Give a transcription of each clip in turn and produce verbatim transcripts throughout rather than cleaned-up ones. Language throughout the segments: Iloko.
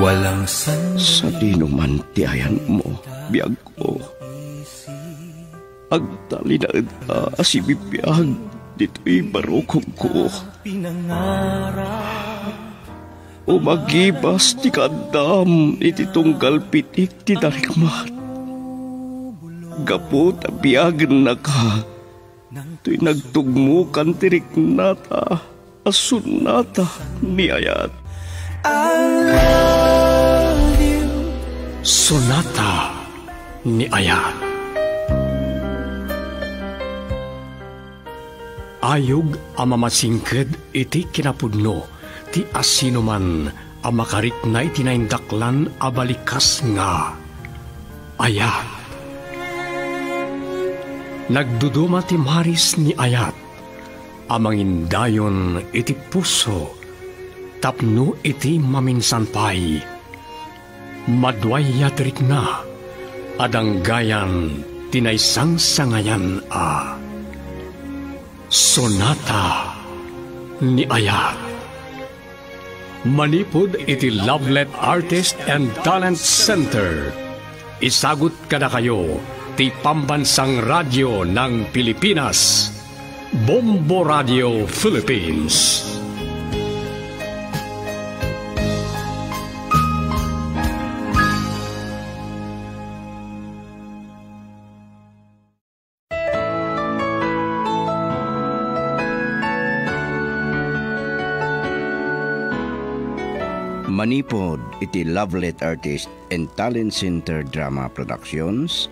Walang san- Sadino man ti ayanmo, biagko? Agtalinaedka a sibibiag ditoy barukongko. Umagibas ti kaaddam iti tunggal pitik ti darikmat. Gapu ta biagennaka, toy nagtugmokan ti riknata a sonata ni ayat. I love you. Sonata ni ayat. Ayog a mamasingked iti kinapudno ti asinoman a makarikna iti naindaklan a balikas nga ayat. Nagduduma ti maris ni ayat a mangindayon iti puso tapno iti maminsan pay, madwayat rikna a danggayan ti naisangsangayan a sonata ni ayat. Manipud iti Lovelet Artist and Talent Center, isagut kadakayo ti Pambansang Radyo ng Pilipinas, Bombo Radio Philippines. Manipud iti Lovelet Artist and Talent Center Drama Productions,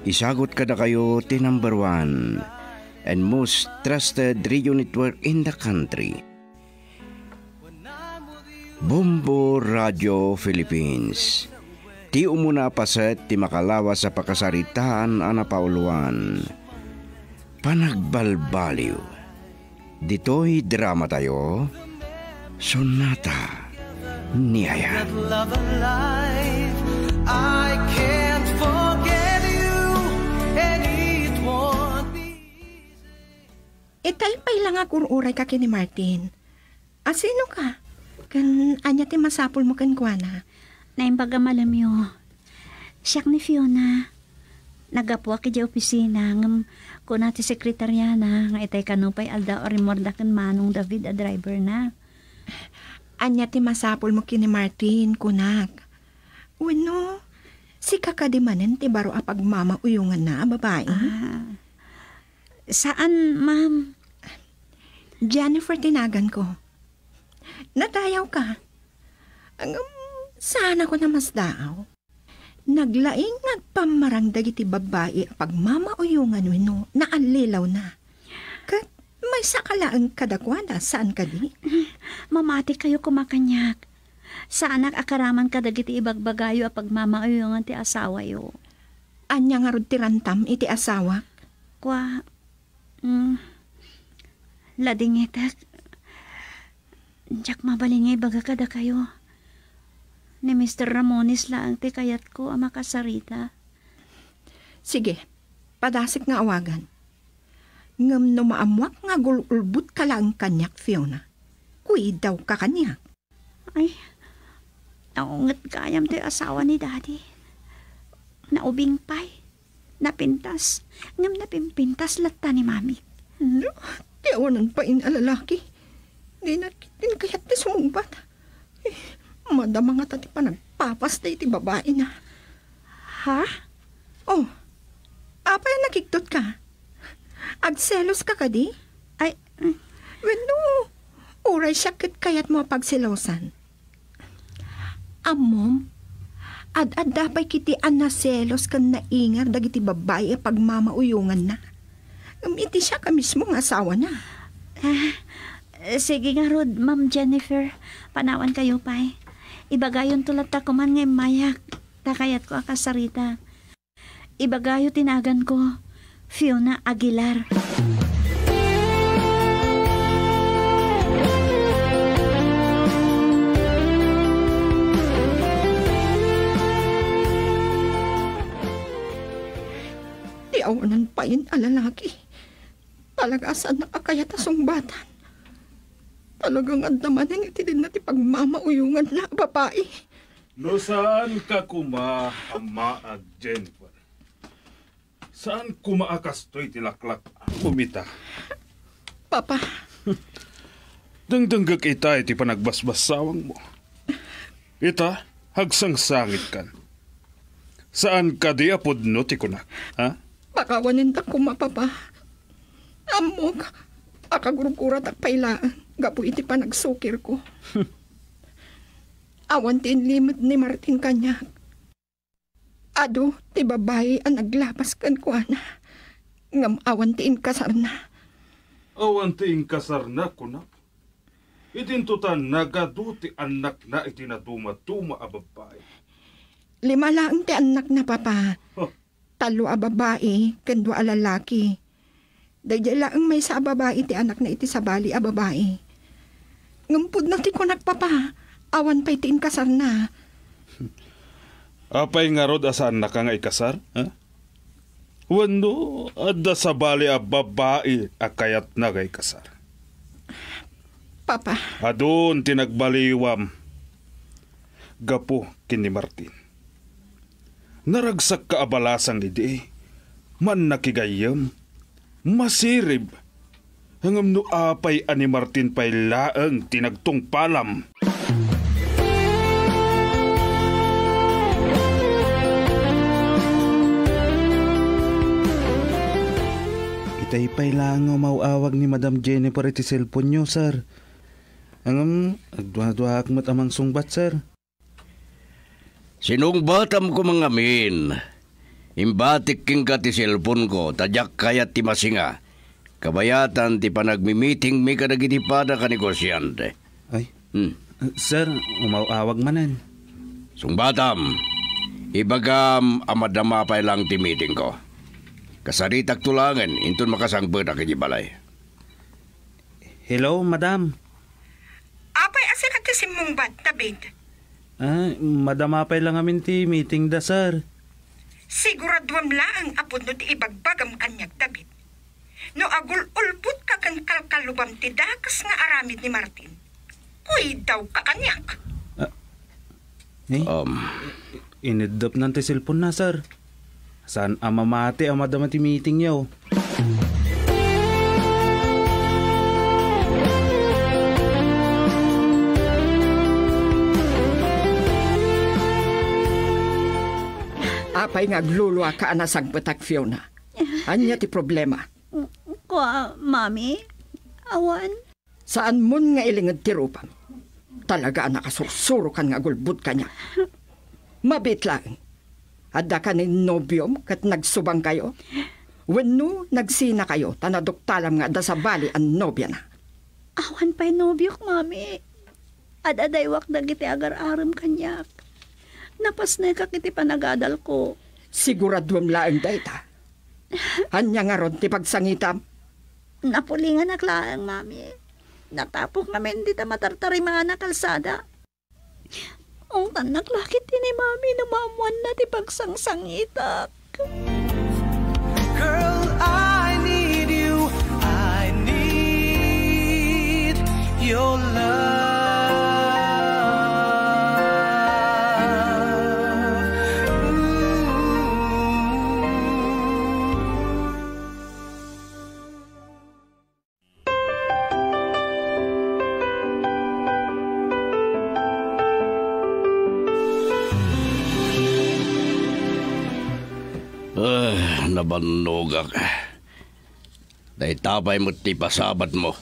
isagut kadakayo ti number one and most trusted radio network in the country. Bombo Radio Philippines, ti umuna a paset ti makalawas a pakasaritaan a napauluan, panagbalbaliw. Ditoy dramatayo, Sonata ni Ayan. That love alive, I can't forget you, and it won't be easy. Itay pay la nga agur-urayka ken ni Martin. Asinoka? Ken ania ti masapulmo kenkuana? Naimbag a malemyo. Siak ni Fiona. Naggapuak idiay opisina, ngem kuna ti sekretariana nga itay kano pay aldaw a rimmuarda ken Manong David a driverna. Ania ti masapulmo ken ni Martin, kunak? Wenno, sika kadi manen ti baro a pagmamauyonganna a babai? Ah, saan, ma'am. Jennifer ti naganko. Nadayawka. Ngem, saanakon a masdaaw. Naglaing nga agpammarang dagiti babbai a pagmamauyongan wenno naallilawna. Ket maysaka laeng kadakuada, saan kadi? Mamatikayo koma kaniak. Saanak a karaman kadagiti ibagbagayo a pagmamauyongan ti asawayo. Ania ngarud ti rantam iti asawak? Kua, mm, ladingitek. Diak mabalin nga ibaga kadakayo. Ni Mister Ramones laeng ti kayatko a makasarita. Sige, padasek nga awagan. Ngem no maammoak nga agul-ulbodka laeng kaniak, Fiona, kuidawka kaniak. Ay, naunget gayam toy asawa ni Daddy. Naubing pay. Napintas. Ngem napimpintas latta ni Mami. No, ti awanan pay a lalaki. Dina ketdin kayat ti sumungbat. Eh, madama ngata ti panagpapas daydi babaina. Ha? Oh, apay a nakigtotka? Agseloska kadi? Ay, mm. Wenno, uray siak ket kayatmo a pagselosan. Ammom, ad-adda pay ketdi a naselos ken naingar dagiti babbai a pagmamauyonganna. Ngem iti siak a mismo nga asawana. Ah, sige ngarud, Ma'am Jennifer, panawankayo pay. Ibagayonto latta koman nga immayak, ta kayatko a kasarita. Ibagayo ti naganko, Fiona Aguilar. Ti awanan pay a lalaki. Talaga a saannak a kayat a sungbatan. Talaga nga adda manen iti dinna ti pagmamauyonganna a babai. No saanka koma a maag, Jennifer. Saan koma a kastoy ti laklak-am ita. Papa. Dengdenggek ita iti panagbasbassawangmo. Ita, agsangsangitkan. Saan kadi a pudno ti kunak, ha? Pakawanenta koma, Papa. Ammok, akagurguratak pay laeng gapu iti panagsukirko. Awan ti inlimed ni Martin kaniak. Adu ti babai a naglabas kenkuana, ngem awan ti inkasarna. Awan ti inkasarna, kunak? Idinto ta nagadu ti annakna iti nadumaduma a babbai. Lima laeng ti annakna, Papa. Huh. Tallo a babai ken dua a lalaki. Daydiay laeng maysa a babai ti anakna iti sabali a babai. Ngem pudno ti kunak, Papa, awan pay ti inkasarna. Apay ngarud a saannaka nga ikasar, ha? Wenno adda sabali a babai a kayatna nga ikasar? Papa. Adun ti nagbaliwam gapu ken ni Martin. Naragsakka a balasang idi, mannakigayyem, masirib. Ngem no apay a ni Martin pay laeng ti nagtungpalam? Itay pay laeng nga umaw-awag ni Madam Jennifer iti cellphone-yo, sir. Ngem, agduaduaak met a mangsungbat, sir. Sinungbatam koma ngamin. Imbatik kenka ti cellphone-ko ta diak kayat ti masinga. Kabayatan ti panagmi-meeting-mi kadagiti pada a negosiante. Ay. Hmm. Sir, umaw-awag manen. Sungbatam. Ibagam a madama pay laeng ti meeting-ko. Kasaritakto laengen inton makasangpetak idiay balay. Hello, madam. Apay a sika ti simmungbat, David? Ah, madama pay laeng ngamin ti meeting-da, sir. Siguraduem laeng a pudno ti ibagbagam kaniak, David. No agul-ulbodka ken kalkalubam ti dakes nga aramid ni Martin, kuidawka kaniak. Ah, Eh? Um. Ineddepnan ti cellphone-na, sir. Saan a mamati a madama ti meeting-yo? Apay nga agluluaka a nasangpetak, Fiona? Ania ti problema? Kua, Mami, awan. Saanmon nga ilinged ti rupam. Talaga a nakasursurokan nga agulbod kaniak. Mabiit laeng. Adda kano nobiom ket nagsubangkayo? Wenno nagsinakayo ta naduktalam nga adda sabali a nobiana? Awan pay nobiok, Mami. Ad-adaywak dagiti agar-arem kaniak. Napasnekak iti panagadalko. Siguraduem laeng dayta. Ania ngarud ti pagsangitam? Napulinganak laeng, Mami. Natapok ngamin dita matartarimana kalsada. Ungtannak la ketdi ni Mami no maammoanna ti pagsangsangitak. Girl, I need you. I need your love. Ooh. Ah, nabannogak. Dayta pay met ti pasabatmo.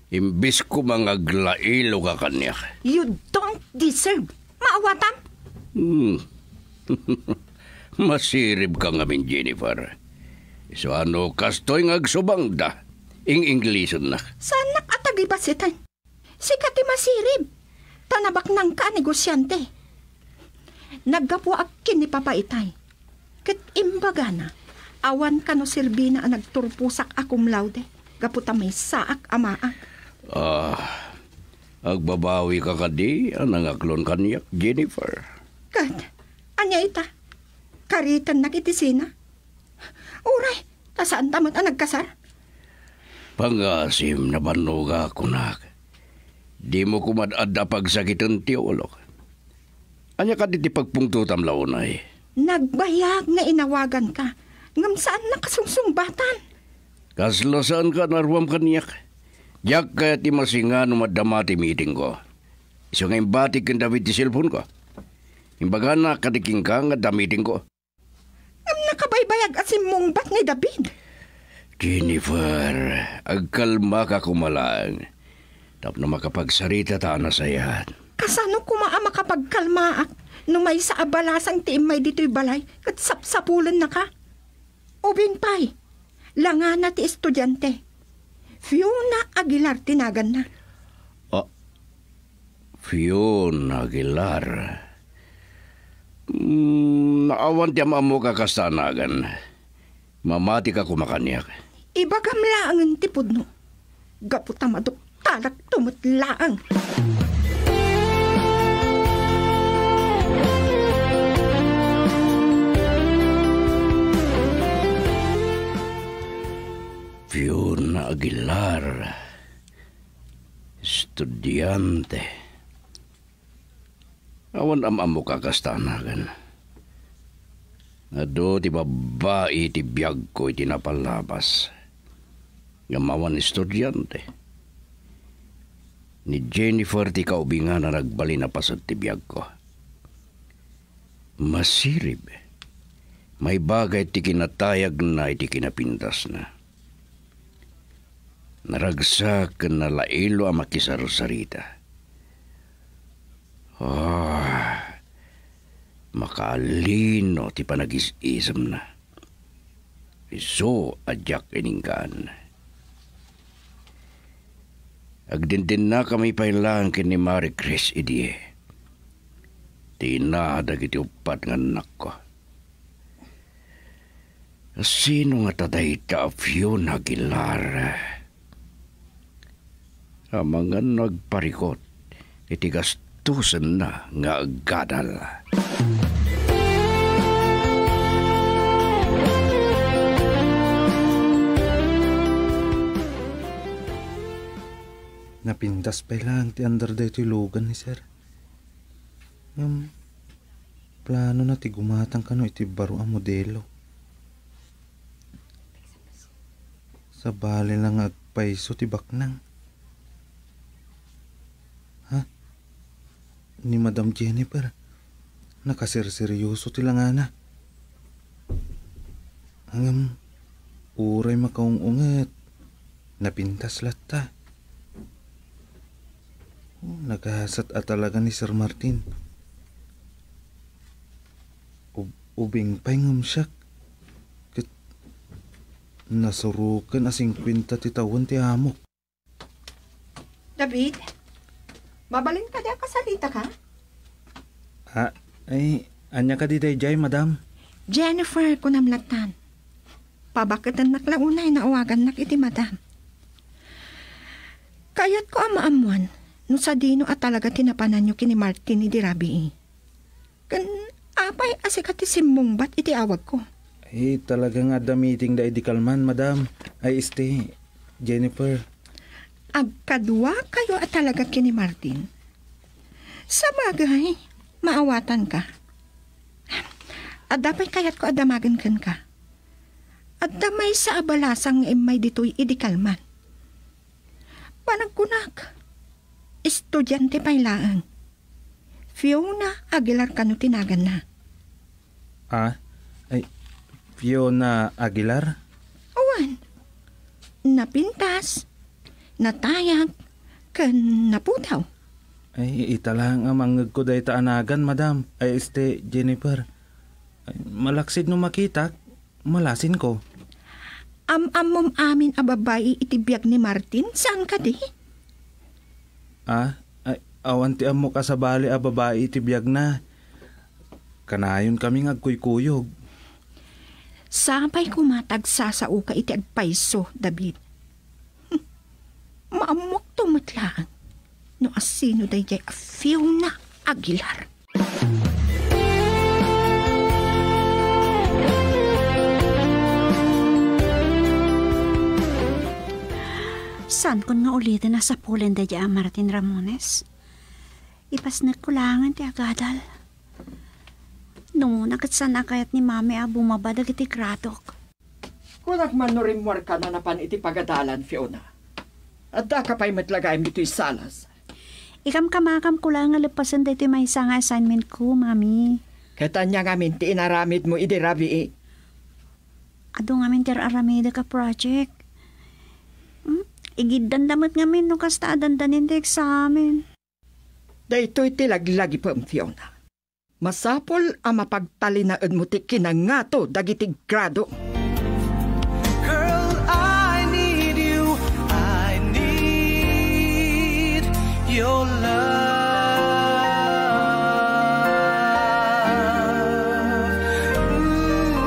Imbes koma nga aglailoka kaniak. You don't deserve. Maawatam? Hmm. Masiribka ngamin, Jennifer. Isu a no kastoy nga agsubangda, ing-Inglisennak. Saannak a tagibasitan? Sika ti masirib, ta nabaknangka a negosiante. Naggapuak ken ni Papa itay, ket imbagana, awan kano serbina a nagturposak a cum laude gapu ta maysaak a maag. Ah, agbabawika kadi a nangaklon kaniak, Jennifer? Ket, ania ita? Karitennak iti sina? Uray, ta saanta met a nagkasar? Pangasim, nabannogak, kunak. Dimo koma ad-adda a pagsakiten ti ulok. Ania kadi ti pagpungtotam la unay? Nagbayag nga inawaganka, ngem saannak a sungsungbatan. Kasla saanka a naruam kaniak. Diak kayat ti masinga no madama ti meetingko. Isu nga imbatik ken David ti cellphoneko. Imbagana kadi kenka nga adda meetingko. Ngem nakabaybayag a simmungbat ni David. Jennifer, agkalmaka koma laeng. Tapno makapagsarita ta a nasayaat. Kasano koma a makapagkalmaak no maysa a balasang ti immay ditoy balay ket sapsapulennaka? Ubing pay, langana ti estudiante. Fiona Aguilar ti naganna. Ah, Fiona Aguilar. Mm, awan ti am-ammok a kasta a nagan. Mamatika koma kaniak. Ibagam laengen ti pudno. Gapu ta maduktalakto met laeng. Fiona Aguilar, estudiante. Awan am-ammok a kasta a nagan. Adu ti babbai iti biagko iti napalabas. Ngem awan estudiante. Ni Jennifer ti kaubingan a nagbalin a paset ti biagko. Masirib. Maibaga iti kinatayagna iti kinapintasna. Naragsak ken nalailo a makisarsarita. Ah, makaalino ti panagis-isemna. Isu a diak ininggaan. Agdindinna kami pay laeng ken ni Marie Chris idi. Ti ina dagiti uppat nga annakko. Sino ngata dayta a Fiona Aguilar? Amangan no agparikut iti gastusenna nga aggadal. Napintas pay laeng ti andar daytoy lugan ni Sir. Ngem, planona ti gumatang kano iti baro a modelo. Sabali la nga agpayso ti baknang. Ha? Ni Madam Jennifer, nakaserseryoso ti langana. Ngem, uray makaung-unget, napintas latta. Oh, nagasat a talaga ni Sir Martin. Ub-, ubing pay ngem siak. Ket nasuroken a singkuenta ti tawen ti amok. David, mabalin kadi a kasarita ka? Ah, ay, ania kadi daydiay, madam? Jennifer, kunam lattan. Pabaketennak la unay no awagannak iti madam. Kayatko a maammuan no sadino a talaga ti napananyo ken ni Martin idi rabii. Ken apay a sika ti simmungbat iti awagko? Eh, talaga nga adda meeting da idi kalman, madam. Ay, este, Jennifer. Agkaduakayo a talaga ken ni Martin. Sabagay, maawatanka. Adda pay kayatko a damagen kenka. Adda maysa a balasang nga immay ditoy idi kalman. Panagkunak, estudiante pay laeng. Fiona Aguilar kano ti naganna. Ah, ay, Fiona Aguilar? Awan. Napintas, natayag, ken napudaw. Ay, ita laeng a mangngegko dayta a nagan, madam. Ay, este, Jennifer. Ay, malaksid no makitak, malasinko. Am-ammom amin a babai iti biag ni Martin, saan kadi? Ah, ay, awan ti ammok a sabali a babai iti biagna. Kanayon kami nga agkuykuyog. Sapay koma ta agsasaoka iti agpayso, David. Maammokto met laeng no asino daydiay a Fiona Aguilar. Saankon nga uliten a sapulen daydiay a Martin Ramones. Ipasnekko laengen ti agadal. No, naket saan a kayat ni Mami a bumaba dagiti gradok. Kunak man no rimmuarka a napan iti pagadalan, Fiona. Addaka pay met la gayam ditoy salas. Ikamkamakam ko laeng nga leppasen daytoy maysa nga assignment ko, Mami. Ket ania ngamin ti inaramidmo idi rabii? Adu ngamin ti ar-aramidek a project. Hmm? Igiddanda met ngamin no kasta a dandanin ti eksamen. Daytoy ti laglagipem, Fiona. Masapul a mapagtalinaedmo ti kinangato dagiti grado. Girl, I need you. I need your love. Ooh.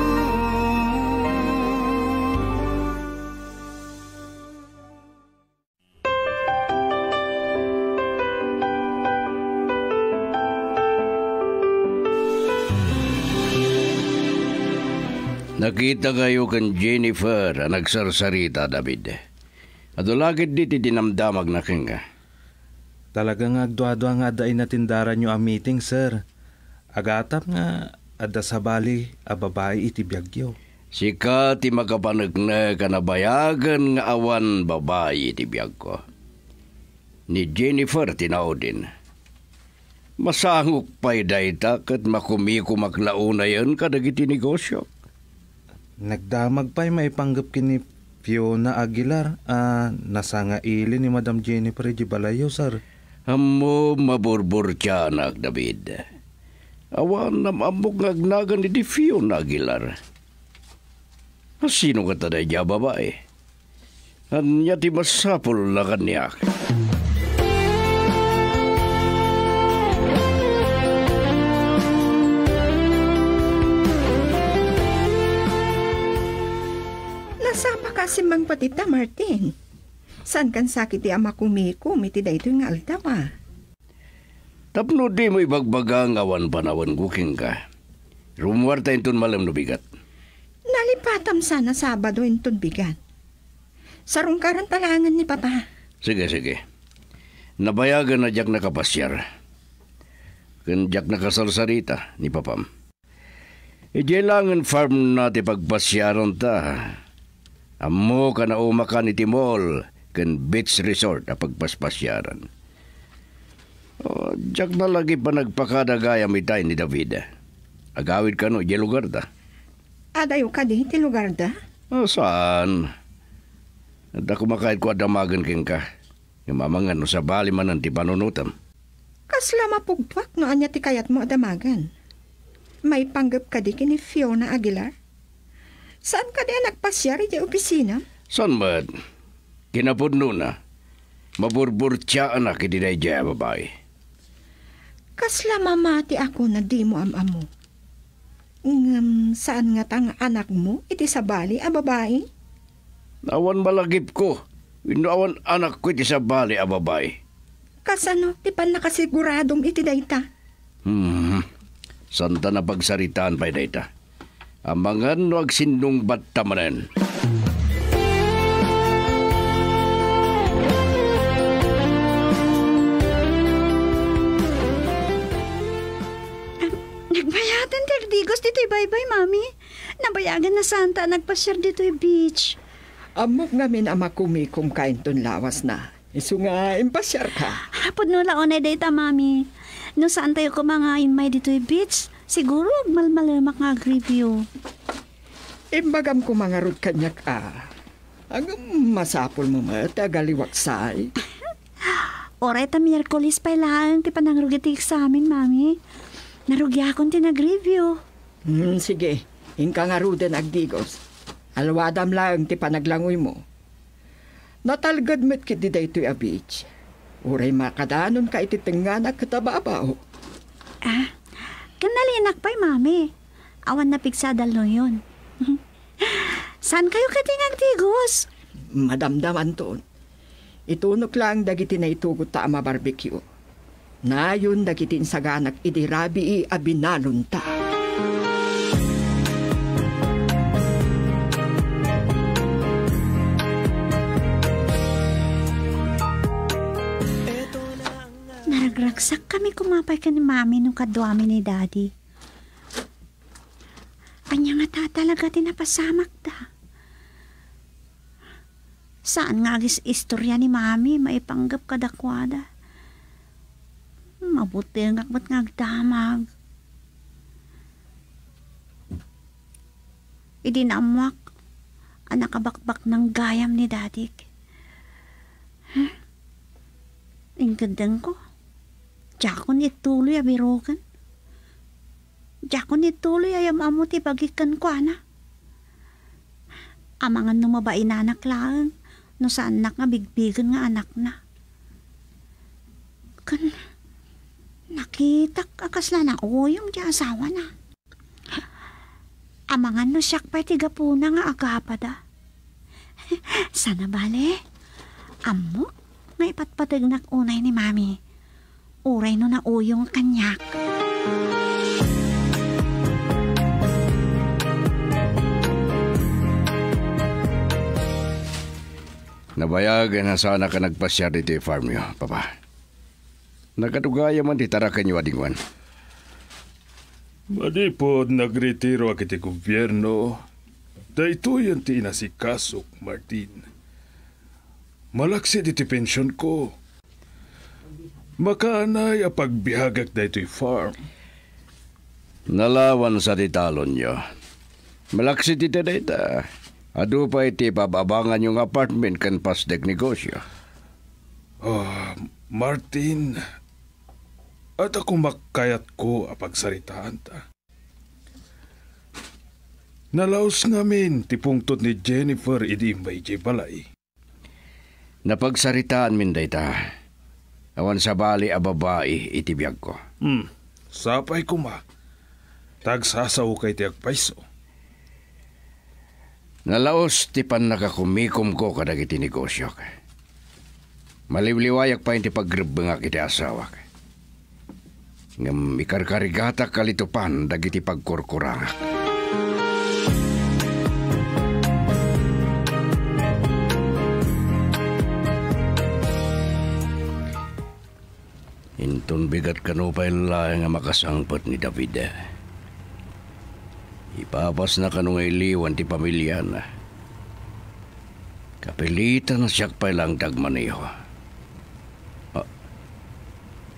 Nakitakayo ken Jennifer a nagsarsarita, David. Adu la ketdi ti dinamdamagna kenka. Talaga nga agduadua nga adda inatendaranyo a meeting, sir. Agatap nga adda sabali a babai iti biagyo. Sika ti makapaneknek a nabayagen nga awan babai iti biagko. Ni Jennifer ti naudin. Masangok pay dayta ket makumikumak la unayen kadagiti negosio. Nagdamag pay maipanggep ken ni Fiona Aguilar a nasangaili ni Madam Jennifer idiay balayyo, sir. Ammom, maburburtianak, David. Awan am-ammok nga agnagan idi Fiona Aguilar. Sino ngata daydiay a babai? Ania ti masapulna kaniak? Nasapaka a simmangpet ita, Martin. Saankan sakit ti a makumikom iti daytoy nga aldaw, a? Tapno dimo ibagbaga nga awan panawenko kenka, rummuarta inton malem no bigat. Nalipatam sana Sabado inton bigat. Sarungkaranta laengen ni Papa. Sige, sige. Nabayagen a diak nakapasiar. Ken diak nakasarsarita ni Papam. Idiay laengen farmna ti pagpasiaranta. Ammok a naumakan iti mall ken beach resort a pagpaspasiaran. Oh, diak la lagi panagpakada gayam itay ni David. Agawid kano idiay lugarda. Adayo kadi ti lugarda? Oh, saan? Adda koma kayatko a damagen kenka. Ngem amangan no sabali manen ti panunotem. Kasla mapugtuak no ania ti kayatmo a damagen. Maipanggep kadi ken ni Fiona Aguilar? Saan kadi a nagpasiar idiay opisina? Saan met? Kinapudnona, maburburtiaanak iti daydiay a babai. Kasla mamatiak no dimo am-ammo. Ngem saan ngata nga anakmo iti sabali a babai? Awan malagipko wenno awan anakko iti sabali a babai. Kasano ti pannakasiguradom iti dayta? Hmm. Saanta a pagsaritaan pay dayta. Amangan no agsinnungbatta manen. Nagbayaten ti agdigos ditoy baybay, Mami. Nabayagen a saanta a nagpasiar ditoy beach. Ammok ngamin a makumikomka inton lawasna. Isu nga impasiarka. Pudno la unay dayta, Mami. No saantayo koma nga immay ditoy beach, siguro agmalmalemak nga agreview. Imbagam koma ngarud kaniak a, ngem masapulmo met a agaliwaksay. Uray ta Miyerkules pay laeng ti panangrugi ti eksamen, Mami. Narugiakon ti nagreview. Hmm, sige. Inka ngaruden agdigos. Alwadam laeng ti panaglangoymo. Natalged met ketdi daytoy a beach. Uray makadanonka iti tengnganak ket ababaw. Ah, ken nalinak pay, Mami. Awan napigsa a dalluyon. Saankayo ketdi nga agdigos? Madamdamanton. Itunok laeng dagiti naitugotta a mabarbecue. Nayon dagiti insaganak idi rabii a binalonta. Naragragsakkami koma pay ken ni Mami no kaduami ni Daddy. Dayta latta ti napasamakda. Saan nga agis-istorya ni Mami maipanggep kadakuada. Mabutengak met nga agdamag. Idi naammoak a nakabakbaknang gayam ni Dadik, huh? Inkeddengko. Diakon ituloy a birogen. Diakon ituloy a yam-ammo ti bagik kenkuana. Amangan no mabainanak laeng no saannak nga bigbigen nga anakna. Ken nakitak a kasla nauyong ti asawana. Amangan no siak pay ti gapuna nga agapada. Saan a bale, ammok nga ipatpategnak unay ni Mami, uray no nauyong kaniak. Nabayag a saanak a nagpasiar ditoy farmyo, Papa. Nagadu-gayamen ti tarakenyo a dingoan. Manipud nagretiroak iti gobierno, daytoyen ti inasikasok, Martin. Malaksid iti pensionko, makaanay a pagbiagak daytoy farm. Nalawan sa ti talonyo. Malaksid iti dayta, adu pay ti paabanganyo nga apartment ken pasdek negosyo. Ah, Martin, adda koma kayatko a pagsaritaanta. Nalaus ngamin ti pungtot ni Jennifer idi immay idiay balay. Napagsaritaanmin dayta. Awan sabali a babai iti biagko. Hmm, sapay koma. Ta agsasaoka iti agpayso. Nalaus ti pannakakumikomko kadagiti negosiok. Maliwliwayak pay ti pagrebbengak iti asawak. Ngem ikarkarigatak a litupan dagiti pagkurkurangak. Inton bigat kano pay laeng a makasangpet ni David. Ipapasna kano nga iliwan ti pamiliana. Kapilitan a siak pay laeng ti agmaneho. Ah,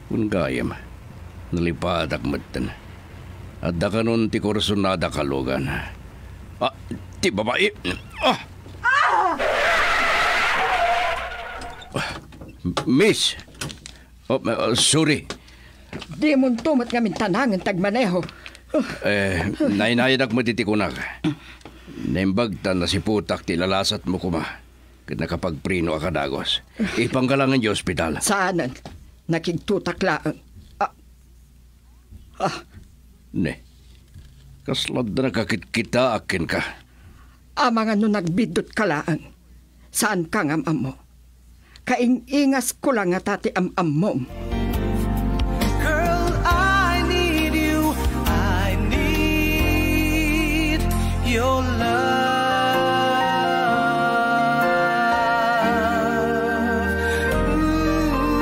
kun gayam, nalipatak metten. Adda kanon ti kursunada kalugan. Ah, ti babai. Ah! Miss! Oh, uh, sorry. Dimonto met ngamin tanangen ti agmaneho. Eh, nainayadak met iti kunak. Naimbag ta nasiputak ti lalasatmo koma. Ket nakapagpreno a kadagos. Ipanggalangen ti ospital. Saanen. Nakigtotak laeng. Ah. Ah. Ne. Kasla adda nakakitkitaak kenka. Amangan no nagbiddut ka laeng. Saan ka nga am-ammo. Kaing-ingas ko lang ngata ti am-ammom. Girl, I need you. I need your love. Ooh.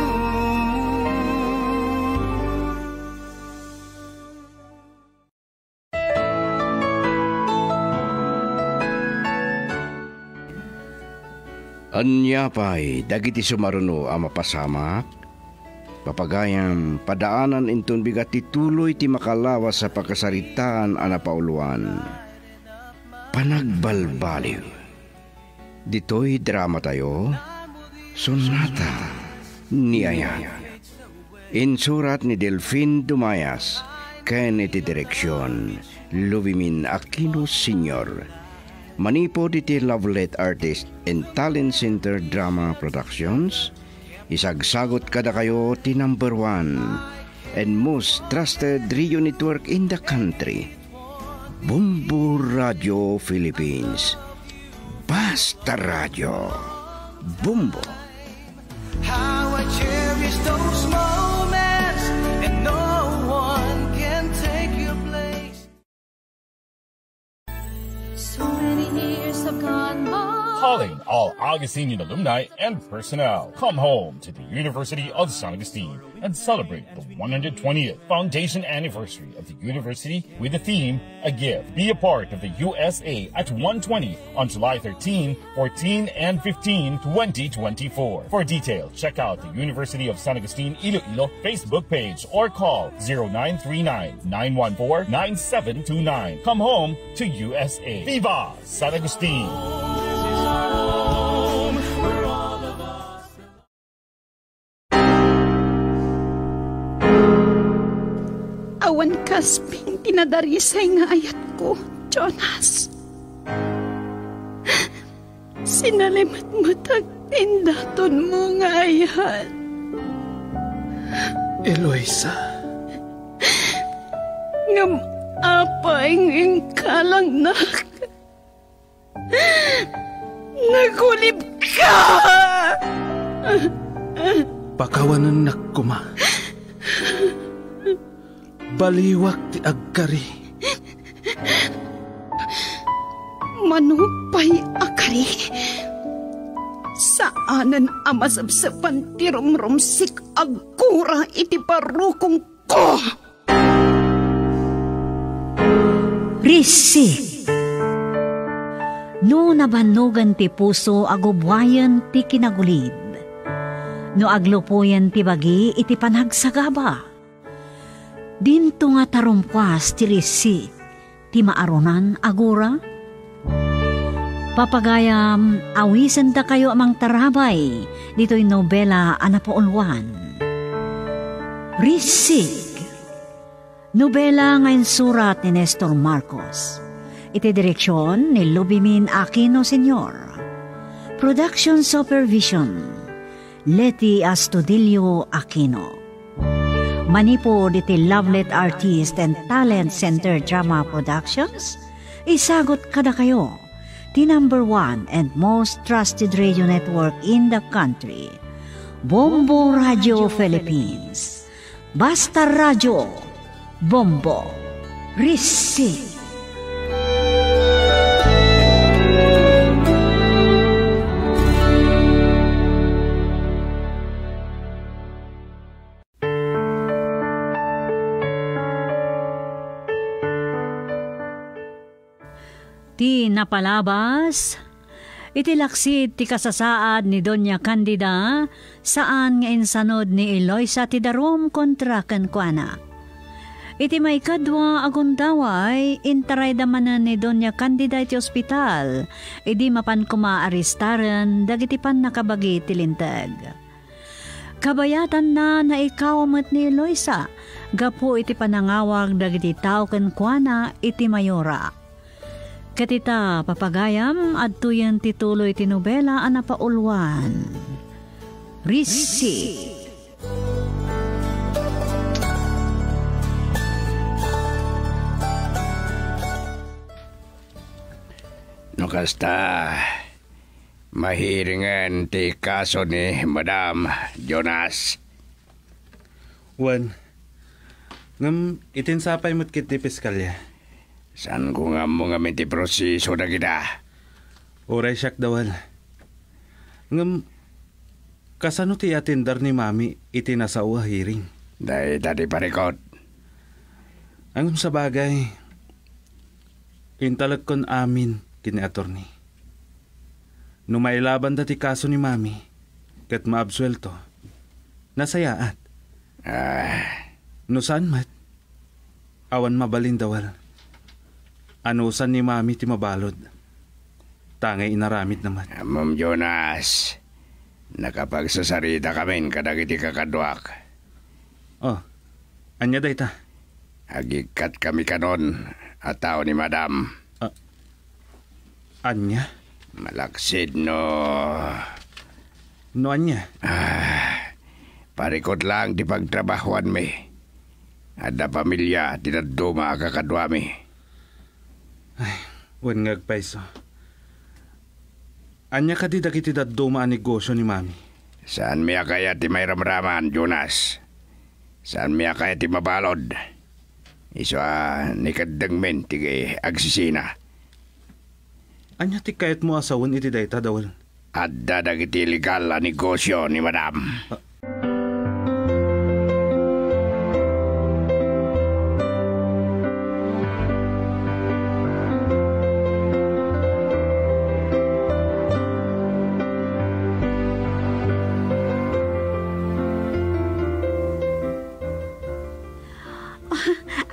Ania pay dagiti sumaruno a mapasamak? Papagayam, padaanan inton bigat ti tuloy ti makalawas a pakasaritaan a napauluan. Panagbalbaliw. Ditoy dramatayo, Sonata ni Ayat. Insurat ni Delfin Dumayas ken iti direksion, Lubimin Aquino Senior. Manipud iti Lovelet Artist and Talent Center Drama Productions, isagsagut kadakayo ti number one and most trusted radio network in the country, Bombo Radio Philippines. Basta Radio Bombo. How I cherish those moments, and no one can take your place. So many years have gone by. Calling all Augustinian alumni and personnel. Come home to the University of San Agustin and celebrate the one hundred twentieth foundation anniversary of the university with the theme, A Gift. Be a part of the U S A at one twenty on July thirteen, fourteen, and fifteen, twenty twenty-four. For details, check out the University of San Agustin Iloilo Facebook page or call zero nine three nine, nine one four, nine seven two nine. Come home to U S A. Viva San Agustin! Awan kasping ti nadarisay nga ayatko, Jonas. Sinalimetmetak ti indatonmo nga ayat. Eloisa. Ngem apay nga inkalangnak? Nagulibka! Pakawanennak koma. Baliwak ti agkari. Mano pay a kari? Saanen a masepsepan ti rumrumsik aggura iti parukongko. Risi. No nabannogen ti puso, agubbuayen ti kinagulid. No aglupoyen ti bagi iti panagsagaba. Dinto nga tarumkuas ti risi ti maarunan a gura? Papagayam, awisendakayo a mangtarabay ditoy nobela a napauluan. Risig. Nobela nga insurat ni Nestor Marcos. Iti direksion ni Lubimin Aquino Senior. Production supervision, Leti Astudillo Aquino. Manipud iti Lovelet Artist and Talent Center Drama Productions, isagut kadakayo ti number one and most trusted radio network in the country, Bombo Radio Philippines. Basta Radio, Bombo. Rissi. Ti napalabas, iti laksid ti kasasaad ni Doña Candida, saan nga insanud ni Eloisa ti darum kontra kenkuana. Iti maikadua a gundaway, intarayda manen ni Doña Candida iti ospital, idi mapan koma a arestaren dagiti pannakabagi ti linteg. Kabayatanna, naikaw met ni Eloisa gapu iti panangawag dagiti tao kenkuana iti mayora. Ket ita, papagayam, adtoyen ti tuloy ti nobela a napauluan. Rissi. No kasta, mahiringen ti kaso ni Madam, Jonas. Wen, ngem iti insapay met ketdi piskalya. Saanko nga ammo ngamin ti proseso dagita. Uray siak dawel. Ngem, kasano ti atender ni Mami iti nasao a hearing? Dayta ti parikut. Ngem sabagay, intalekkon amin ken ni attorney. No mailabanda ti kaso ni Mami ket maabsuelto, nasayaat. Ah. No saan met, awan mabalin dawel. Anusan ni Mami ti mabalud. Ta ngay inaramidna met. Ammom, Jonas, nakapagsasarita kamin kadagiti kakaduak. Oh, ania dayta? Agikkat kami kanon a tao ni Madam. Ah, ania? Malaksid no... No ania? Ah, parikut lang ti pagtrabahuanmi. Adda pamilia ti dadduma a kakaduami. Ay, wen nga agpayso. Ania kadi dagiti dadduma a negosio ni Mami? Saanmi a kayat ti mairamraman, Jonas. Saanmi a kayat ti mabalud. Isu a nikeddengmin ti agsisina. Ania ti kayatmo a sawen iti dayta, Dawel? Adda dagiti illegal a negosio ni Madam. Ah.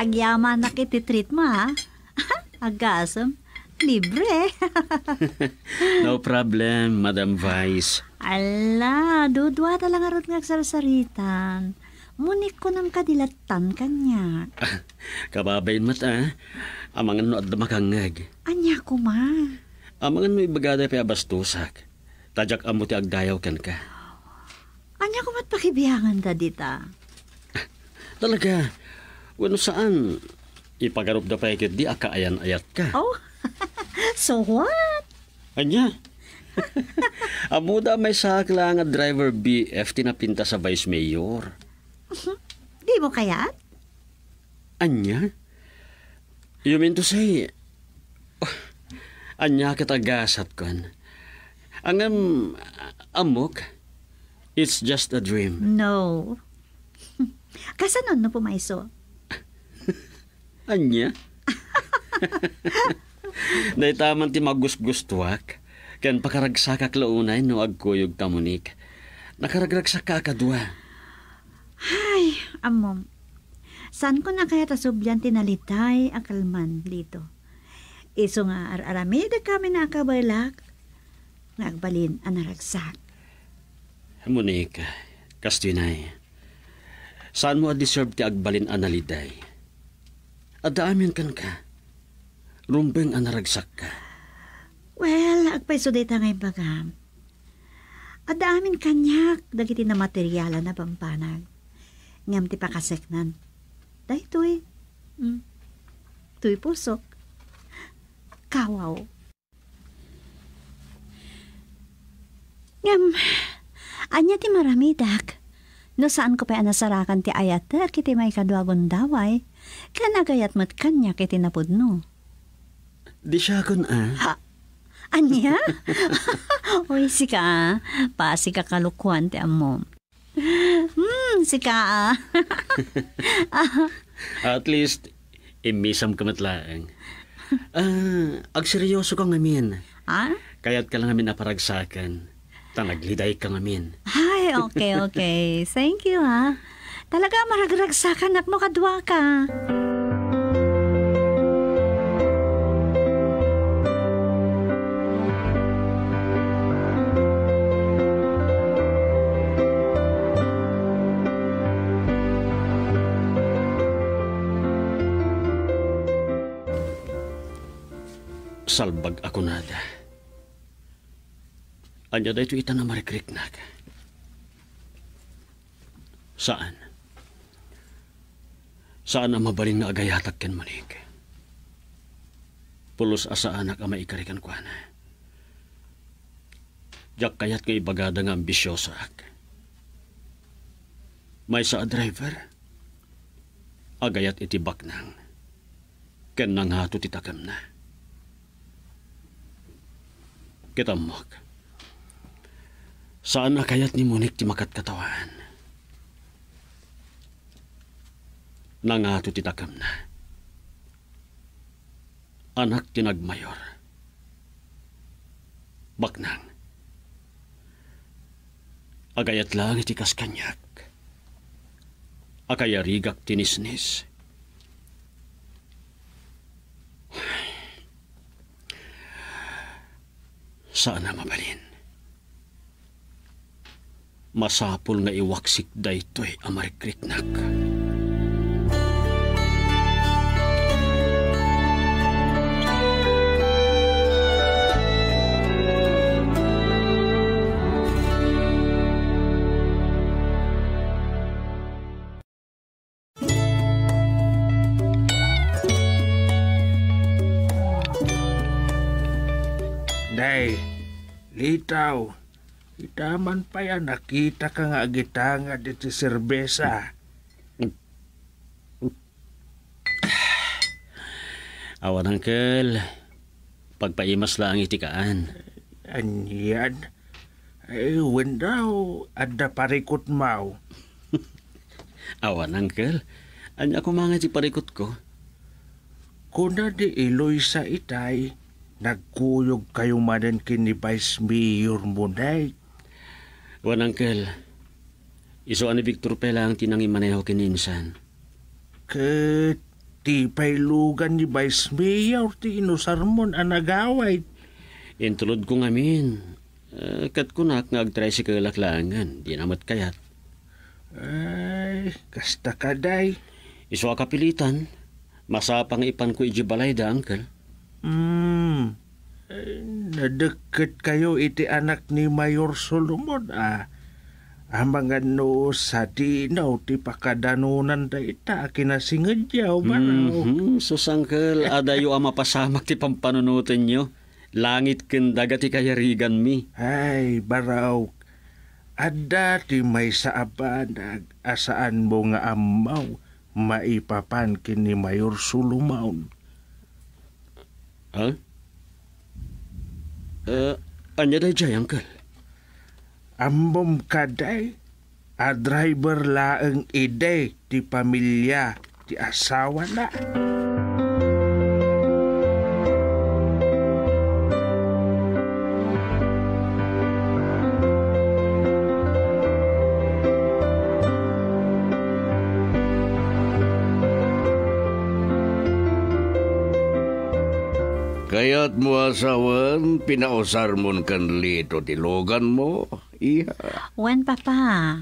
Agyamanak iti treat mo, ha? Agasem, libre. No problem, Madam Vice. Ala, duduata la ngarud nga agsarsaritan. Monique, kunam kadi lattan kaniak. Kababain met, a. Amangan no adda makangngeg. Ania koma? Amangan no ibagada pay a bastosak. Ta diak ammo ti agdayaw kenka. Ania koma't pakibianganda dita? Talaga? Wenno saan? Ipagarupda pay ketdi a kaayan-ayatka. Oh, so what? Ania? Ammoda a maysaak laeng a driver B F ti napintas a vice mayor. Dimo kayat? Ania? You mean to say, oh, ania ket a gasatkon? Ngem, ammok, it's just a dream. No. Kasano no pumayso? Ania? Dayta man ti magusgustuak, ken pakaragsakak la unay no agkuyogta, Monique. Nakaragragsakka a kadua. Ay, ammom. Saanko a kayat a sublian ti naliday a kalman dito. Isu nga ar-aramidek kami a kabaelak nga agbalin a naragsak. Monique, kastoy nay, saanmo a deserve ti agbalin a naliday. Adda amin kenka. Rumbeng a naragsakka. Well, agpayso dayta nga imbagam. Adda amin kaniak dagiti namaterialan a bambanag. Ngem ti pakaseknan, daytoy, mm, toy pusok. Kawaw. Ngem, ania ti maramidak no saanko pay a nasarakan ti ayatek iti maikadua a gundaway, ken agayat met kaniak iti napudno? Disiakon a. Ha? Ania? Uy, sika, a. Pasi ka kalokoan ti ammom. Hmm, sika, a. At least, immisamka met laeng. Ah, agseryosoka ngamin. Ah? Kayatka la ngamin a paragsaken. Ta naglidayka ngamin. Ay, okay, okay. Thank you, ha. Talaga, maragragsakanak no kaduaka. Salbag a kunada. Ania daytoy ita a marikriknak? Saan. Saan a mabalin nga agayatak ken Monique. Pulos a saanak a maikari kenkuana. Diak kayat nga ibagada nga ambisiosaak. Maysa a driver, agayat iti baknang, ken nangato ti takemna. Ket ammok, saan a kayat ni Monique ti makatkatawaan. Nangato ti takemna. Anak ti nagmayor. Baknang. Agayat laeng iti kas kaniak. Akayarigak ti nisnis. Saan a mabalin. Masapul nga iwaksik daytoy a marikriknak. Day, Litaw, ita man pay a nakitaka nga agitangad iti serbesa. Awan, Uncle. Pagpaimas laeng iti kaan. Anian? Ay, wen daw, adda parikutmaw. Awan, Uncle. Ania koma nga ti parikutko? Kuna ni Eloisa itay, nagkuyogkayo manen ken ni Vice Mayor Monek. Wen, Uncle. Isu a ni Victor pay laeng ti nangimaneho ken ni insan. Ket ti pay lugan ni Vice Mayor ti inusarmon a nagawid. Intulodko ngamin. Eh, ket kunak nga agtricycle-ak laengen, dina met kayat. Ay, kasta kadi. Isu a kapilitan, masapa nga ipanko idiay balayda, Uncle. Hmm. Eh, nadekket kayo iti anak ni Mayor Solomon, a. Amangan no sadino ti pakadanunan dayta a kinasingedyo, baro. Mhm, sus, Uncle, adayo a mapasamak ti pampanunotenyo. Langit ken daga ti kayariganmi. Ay, baro. Adda ti maysa a banag a saanmo nga ammo maipapan ken ni Mayor Solomon. Ha? Eh, ania daydiay, Uncle? Ammom kadi a driver laeng idi ti pamilia ti asawana. Kayatmo a sawen, pinausarmon ken Lito ti luganmo, iha? Wen, Papa.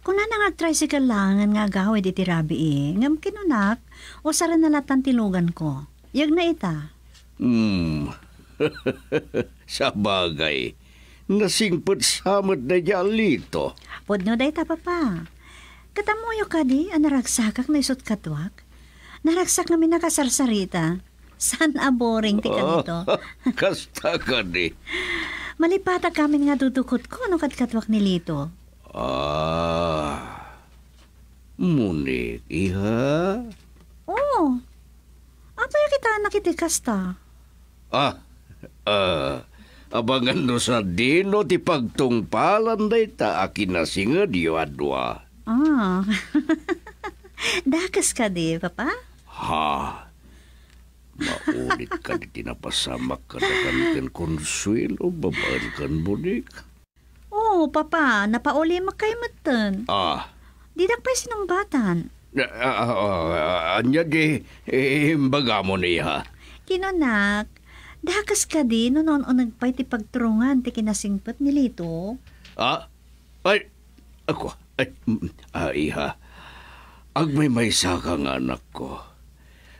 Kunana nga agtricycle laengen nga agawid iti rabii, ngem kinunak, usarenna latan ti luganko. Yegna ita. Hmm. Sabagay, nasingpet sa met daydiay a Lito. Pudno dayta, Papa. Ket ammoyo kadi a naragsakak no isut' kaduak? Naragsak ngamin a kasarsarita. Saan a boring ti kanito. Kasta kadi. Malipatag amin nga dudukotko no kadkaduak ni Lito. Ah, Monek, iha? Oo. Apay a kitaennak iti kasta? Ah, ah, abangan no sadino ti pagtungpalan dayta a kinasingedyo a dua. Ah. Dakes kadi, Papa? Ha? Maulit kadi ti napasamak kadakan ken Consuelo babaen ken Monek? Oo, Papa, napaulimokkay metten. Ah. Didak pay sinungbatan. Ah, ah, ah, ah, ania di, eh, imbagamon, iha? Kinunak, dakes kadi no naun-uneg pay ti pagturungan ti kinasingpet ni Lito? Ah? Ay, ako, ay, mm, ah, iha. Agmaymaysaka nga anakko.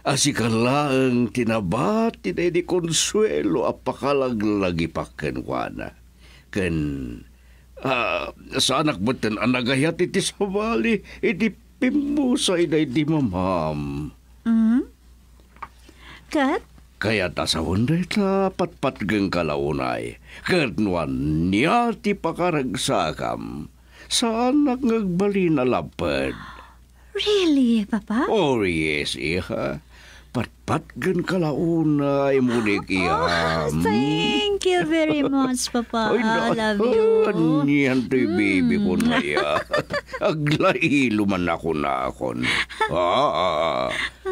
A sika laeng ti nabati daydi Consuelo a pakalaglagipak kenkuana. Ken, ah, saanak metten a nagayat iti sabali iti pimmusay daydi mamam. Mm? Ket? Kayat a sawen dayta, patpatgengka la unay. Ket no ania ti pakaragsakam, saanak nga agbalin a lapped. Really, Papa? Oh, yes, iha. Patpatgenka la unay, Monek, iha. Oh, thank you very much, Papa. Ay, na-, I love you. Anian toy, baby ko na ya. Aglailo man ako nakon. Ah, ah, ah.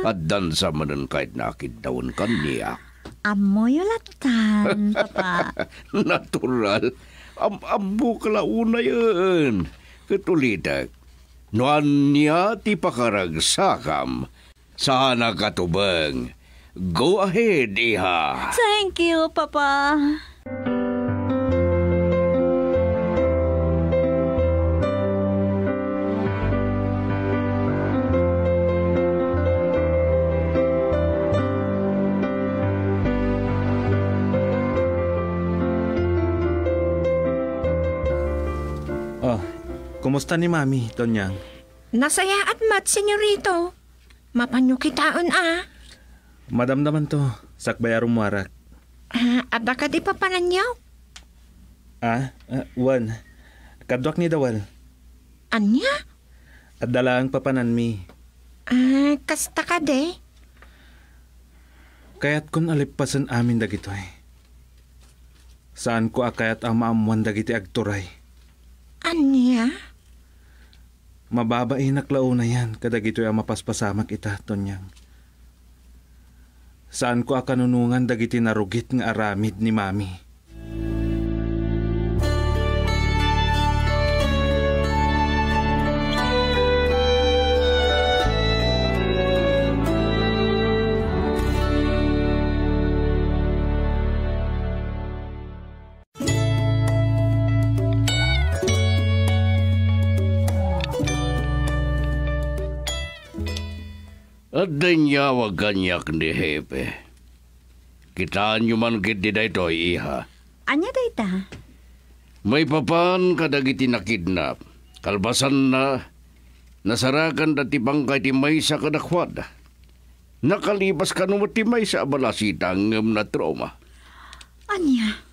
Addan sa manen kayat nakiddawen kaniak. Ammoyo lattan, Papa. Natural. Am-, ammo ka la unayen. Ket ulitek, no ania ti pakaragsakam, saanak a tubeng. Go ahead, iha. Thank you, Papa. Oh, kumusta ni Mami, Tonyang? Nasayaat met, Senyorito. Mapanyo kitaen a. Madamdamanto, sakbay a rummuarak. Ah, adda kadi papananyo? Ah, ah, wen. Kaduak ni Dawal. Ania? Adda laeng papananmi. Ah, kasta kadi? Kayatkon a leppasen amin dagitoy. Saanko a kayat a maammoan dagiti agturay. Ania? Mababainak la unayen kadagitoy a mapaspasamak ita, Tonyang. Saanko a kanunongan dagiti narugit nga aramid ni Mami. Adda inyawag kaniak ni Hepe. Kitaenyo man ketdi daytoy, iha. Ania dayta? Maipapan kadagiti nakidnap, kalpasanna, nasarakanda ti bangkay ti maysa kadakuada. Nakalibas kano met ti maysa a balasitang ngem natrauma. Ania?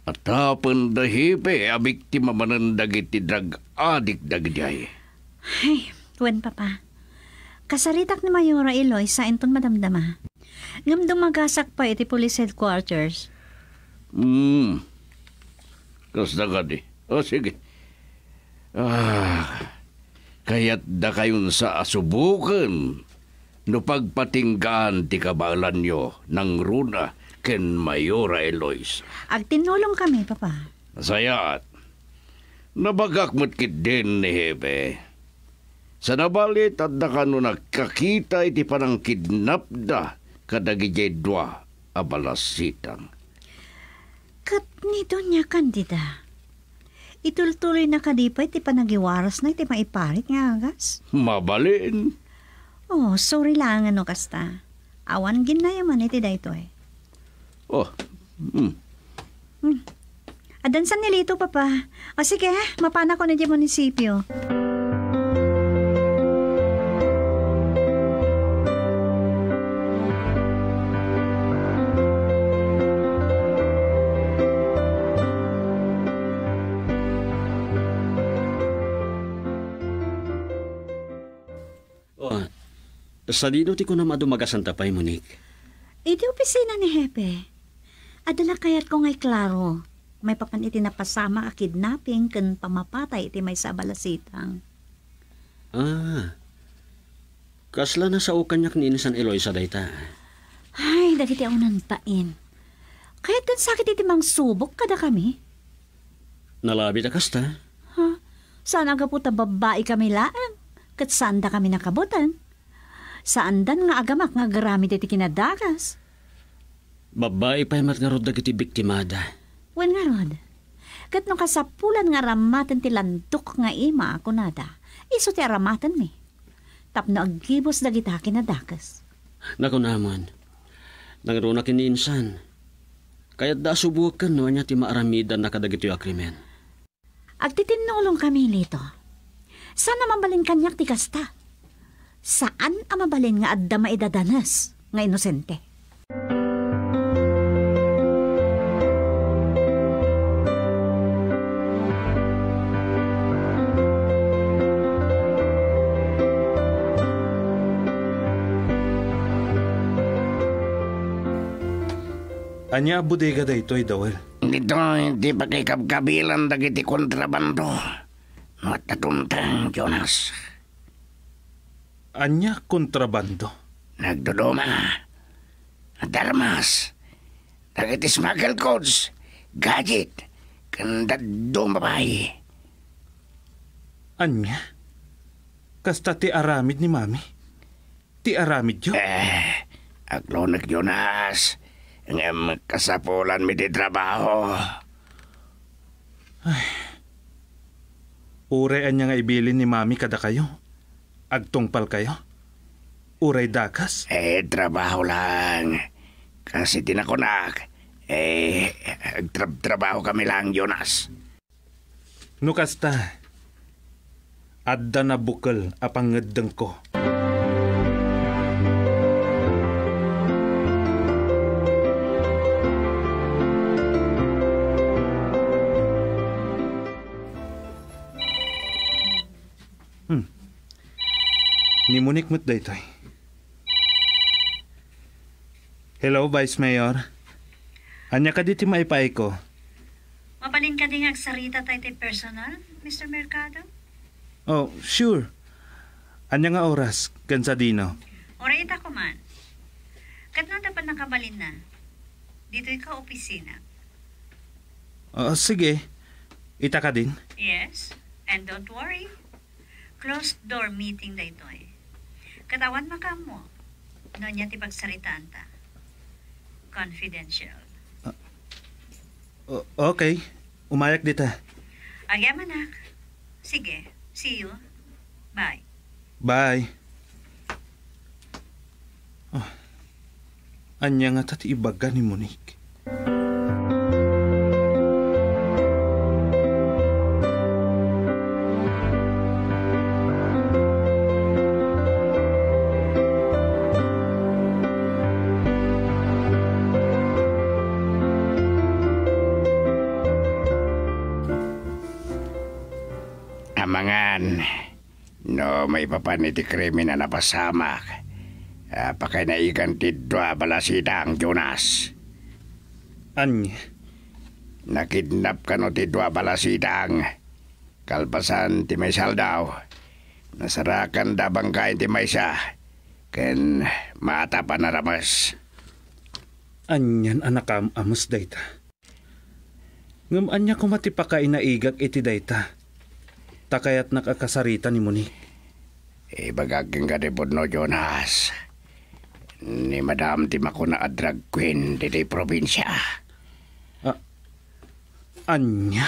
Atapen da Hepe a biktima manen dagiti drug addict dagidiay. Ay, wen, Papa. Kasaritak ni Mayora Eloisa inton madamdama. Ngem dumagasak pay iti police headquarters. Hmm. Kasta kadi. O, sige. Ah, kayatdakayon sa a suboken no pagpatinggaan ti kabaelanyo nangruna ken Mayora Eloisa. Agtinnulongkami, Papa. Nasayaat. Nabagak met ketdin ni Hepe. Sa nabalit, adda kano nagkakita iti panangkidnapda kadagidiay dua a balasitang. Ket ni Doña Candida, itultuloyna kadi pay ti panagiwarasna iti maiparit nga agas? Mabalin. Oh, sorry laengen no kasta. Awan ginnayaman iti daytoy. Oh, hmm. Hmm. Addan san ni Lito, Papa. O sige, mapanakon idiay munisipio. Oh, sadino ti kunam a dumagasanta pay, Monique? Iti opisina ni Hepe. Adda la kayatko nga iklaro, maipapan iti napasamak a kidnapping ken pammapatay iti maysa a balasitang. Ah, kasla nasao kaniak ni insan Eloisa dayta. Ay, dagiti awanan bain. Kayatdan sakit iti mangsubok kadakami. Nalabit a kasta. Ha? Saan a gapu ta babbai kami laeng, ket saan dakami nakabuteng. Saandan nga agamak nga agaramid iti kinadagas. Babbai pay met ngarud dagiti biktimada. Wen ngarud, ket no kasapulan nga aramaten ti landok nga ima, kunada, isu ti aramatenmi. Tapno aggibus dagita kinadakes. Nakunamon, nangruna ken ni insan. Kayatda a suboken no ania ti maaramidanna kadagitoy a krimen. Agtitinnulongkami, Lito. Saan a mabalin kaniak ti kasta. Saan a mabalin nga adda maidadanes nga inosente. Ania a bodega daytoy, Dawel? Ditoy ti pakikabkabilan dagiti kontrabando. No adda dumteng, Jonas. Ania kontrabando? Nagduduma. Adda armas. Dagiti smuggle goods, gadget, ken dadduma pay. Ania? Kasta ti aramid ni Mami? Ti aramidyo? Eh, aglunek, Jonas. Ngem kasapulanmi ti trabaho. Ay. Uray ania nga ibilin ni Mami kadakayo, agtungpalkayo? Uray dakes? Eh, trabaho lang. Kas iti nakunak, eh, agtrab-trabaho kami lang, Jonas. No kasta, adda nabukel a pangngeddengko. Hmm. Ni Monique met daytoy. Hello, Vice Mayor. Ania kadi ti maipaayko? Mabalin kadi nga agsarita tayo ti personal, Mister Mercado? Oh, sure. Ania nga oras, ken sadino? Uray ita koman. Ket no adda pay nakabalinna, ditoy ka opisina. Ah, sige. Ita kadin? Yes, and don't worry. Closed door meeting daytoy. Ket awan makaammo no ania ti pagsaritaanta. Confidential. Ah, o-, okay. Umayak dita. Agyamanak. Sige. See you. Bye. Bye. Ah, ania ngata ti ibaga ni Monique? Amangan, no maipapan iti krimen a napasamak, a pakainaigan ti dua a balasidang, Jonas. Ania? Nakidnap kano ti dua a balasidang. Kalpasan ti maysa aldaw, nasarakanda a bangkayen ti maysa, ken maatap a narames. Anian a nakaam-amos dayta? Ngem ania koma ti pakainaigak iti dayta? Ta kayatnak a kasarita ni Monique. Ibagak kenka ti pudno, Jonas. Ni Madam ti makuna a drag queen ditoy probinsia. Ah, ania?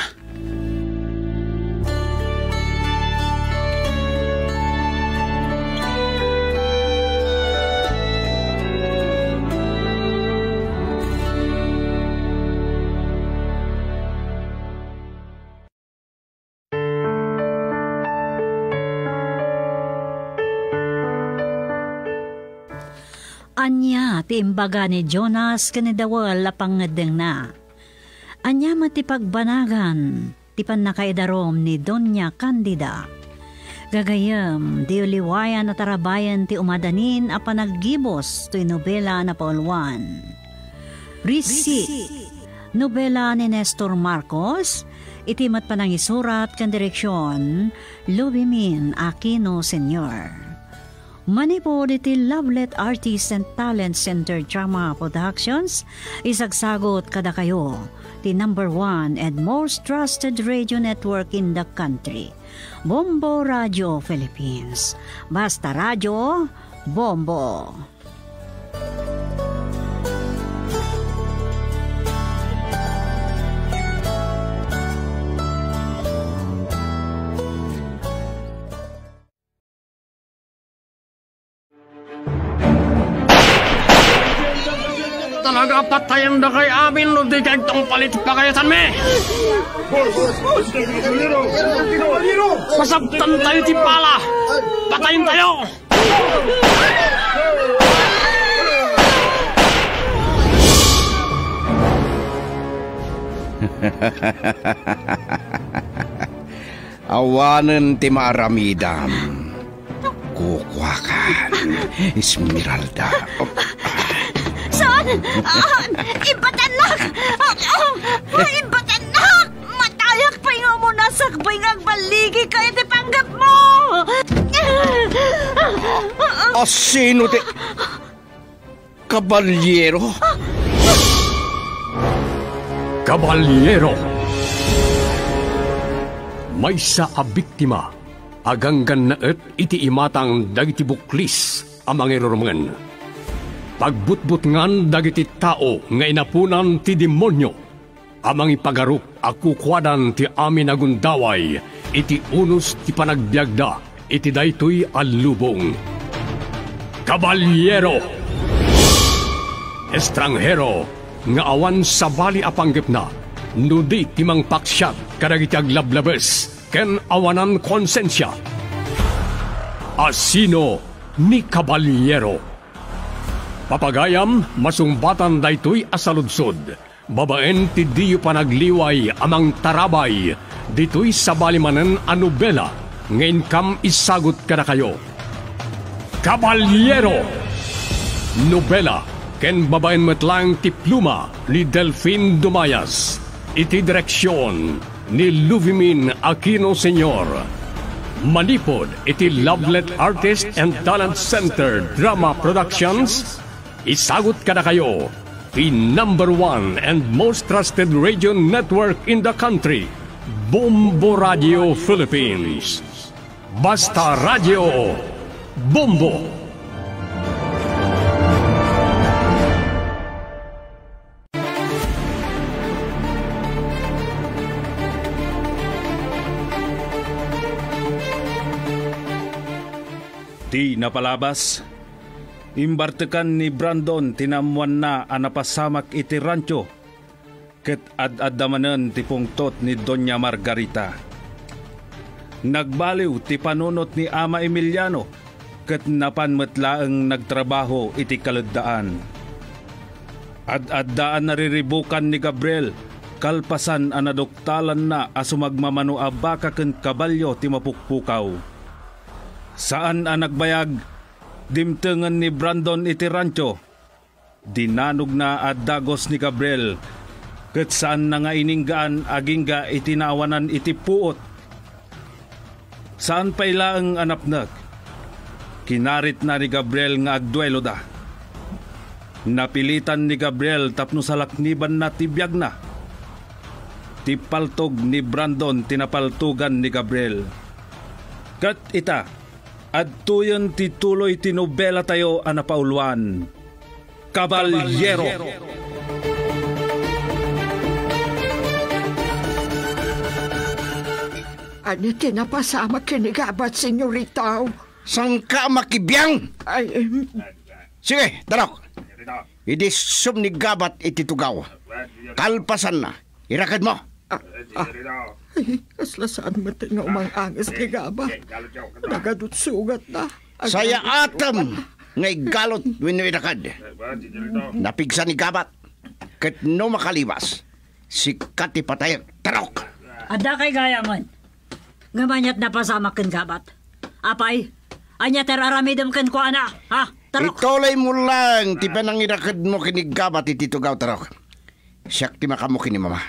Ania ti imbaga ni Jonas ken ni Dawel a pangngeddengna? Ania met ti pagbanagan ti pannakaidarum ni Doña Candida? Gagayyem, diyo liwayan a tarabayen ti umadanin a panaggibus toy nobela a napauluan. Receipt. Nobela ni Nestor Marcos, iti met panangisurat ken direksion, Lubimin Aquino Senior. Manipud iti Lovelet Artist and Talent Center Drama Productions, isagsagot kadakayo ti number one and most trusted radio network in the country, Bombo Radio Philippines. Basta Radio, Bombo. Talaga, patayen dakay amin no di kay tungpal iti pagayatanmi. Pasabtan tayo ti pala. Patayen tayo. Awanen ti maaramidam. Kukuakan, Esmeralda. Saan? Ah, ibatannak! Ah, ah, ibatannak! Matayak pay nga umuna sakbay nga agballigika iti panggepmo! Asino ti Kabalyero? Kabalyero. Maysa a biktima a ganggannaet iti imatang dagiti buklis a mangirurumen. Pagbutbutngan dagiti tao nga inaponan ti demonio a mangipagarup a kukuadan ti amin a gundaway iti unos ti panagbiagda iti daytoy a lubong. Kabalyero! Estranghero nga awan sabali a panggepna no di ti mangpaksiat kadagiti aglablabes ken awanan konsensia. Asino ni Kabalyero? Papagayam, masungbatan daytoy a saludsod babaen ti diyo panagliway a mangtarabay ditoy sabali manen a nobela nga inkam isagut kadakayo. Kabalyero! Nobela ken babaen met laeng ti pluma ni Delfin Dumayas. Iti direksion ni Luvimin Aquino Senior. Manipud iti Lovelet Artist and Talent Center Drama Productions, isagut kadakayo ti number one and most trusted radio network in the country, Bombo Radio Philippines. Basta Radio, Bombo! Ti napalabas, imbartekan ni Brandon ti naammoanna a napasamak iti rancho ket ad-adda manen ti pungtot ni Doña Margarita. Nagbaliw ti panunot ni Ama Emiliano ket napan met laeng nagtrabaho iti kaleddaan. Ad-adda a nariribukan ni Gabriel kalpasan a naduktalanna a sumagmamano a baka ken kabalio ti mapukpukaw. Saan a nagbayag, dimtengen ni Brandon iti rancho. Dinanogna a dagus ni Gabriel, ket saanna nga ininggaan agingga iti naawanan iti puot. Saan pay laeng a napnek. Kinaritna ni Gabriel nga agdueloda. Napilitan ni Gabriel tapno salaknibanna ti biagna. Ti paltog ni Brandon ti napaltogan ni Gabriel. Ket ita, adtoyen ti tuloy ti nobelatayo a napauluan, Kabaliero. Ania ti napasamak ken ni Gabat, senyorita? Saanka a makibiang? Ay, em. Sige, tarok. Idissum ni Gabat iti tugaw. Kalpasanna, irakedmo. Ah, ah. Ay, kasla saan met nga umang-anges ni Gabat. Nagadutsugatna. Sayaat nga igalot wenno iraked. Napigsa ni Gabat. Ket no makaliwas, sika ti patayek, tarok! Adda kay gayamen. Ngem aniat napasamak ken Gabat? Apay, ania ti ar-aramidem kenkuana? Ha? Tarok! Ituloymo laeng ti panangirakedmo ken ni Gabat iti tugaw, tarok. Siak ti makaammo ken ni Mama.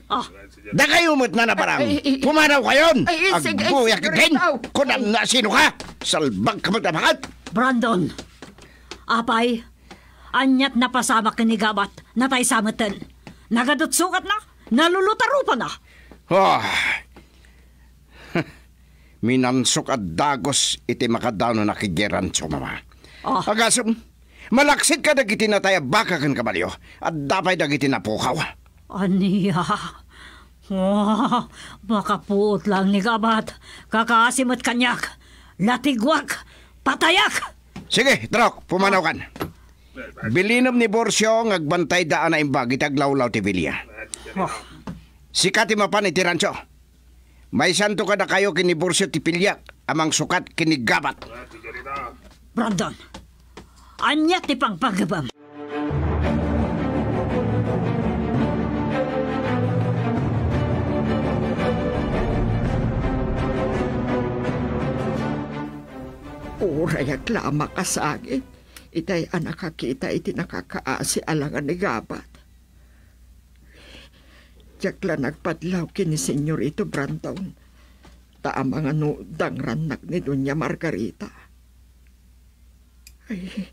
Ah. Dakayo met nanabarang. Ay, ay, ay. Pumanawkayon. Ay, ay, sige, Agbuyak sige, ken. Ritaw. Kunam na sinoka. Salbagka met a pangat. Brandon. Apay, aniat napasamak ken ni Gabat? Nataysa meten. Nagadutsugatna. Nalulutarupana. Ah. Minansok a dagus iti makadanon a kiggeran, Mama. Ah. Agasem, malaksid ka dagiti natay a baka ken kabalio, adda pay dagiti napukaw. Ania? Ah, makapuot lang ni Gabat. Kakaasi met kaniak. Latiguak. Patayak! Sige, Trok, pumanawkan. Bilinem ni Borcio nga agbantayda a naimbag iti aglawlaw ti bilia. Ah. Sika ti mapan iti rancho. Maisanto kadakayo ken ni Borcio ti piliak a mangsukat ken ni Gabat. Brandon, ania ti pangpanggepem? Uray aglamak a sangit, itay a nakakita iti nakakaasi a langa ni Gabat. Diak la nagpadlaw ken ni Senyorito Brandon, ta amangan no dangrannak ni Doña Margarita. Ay,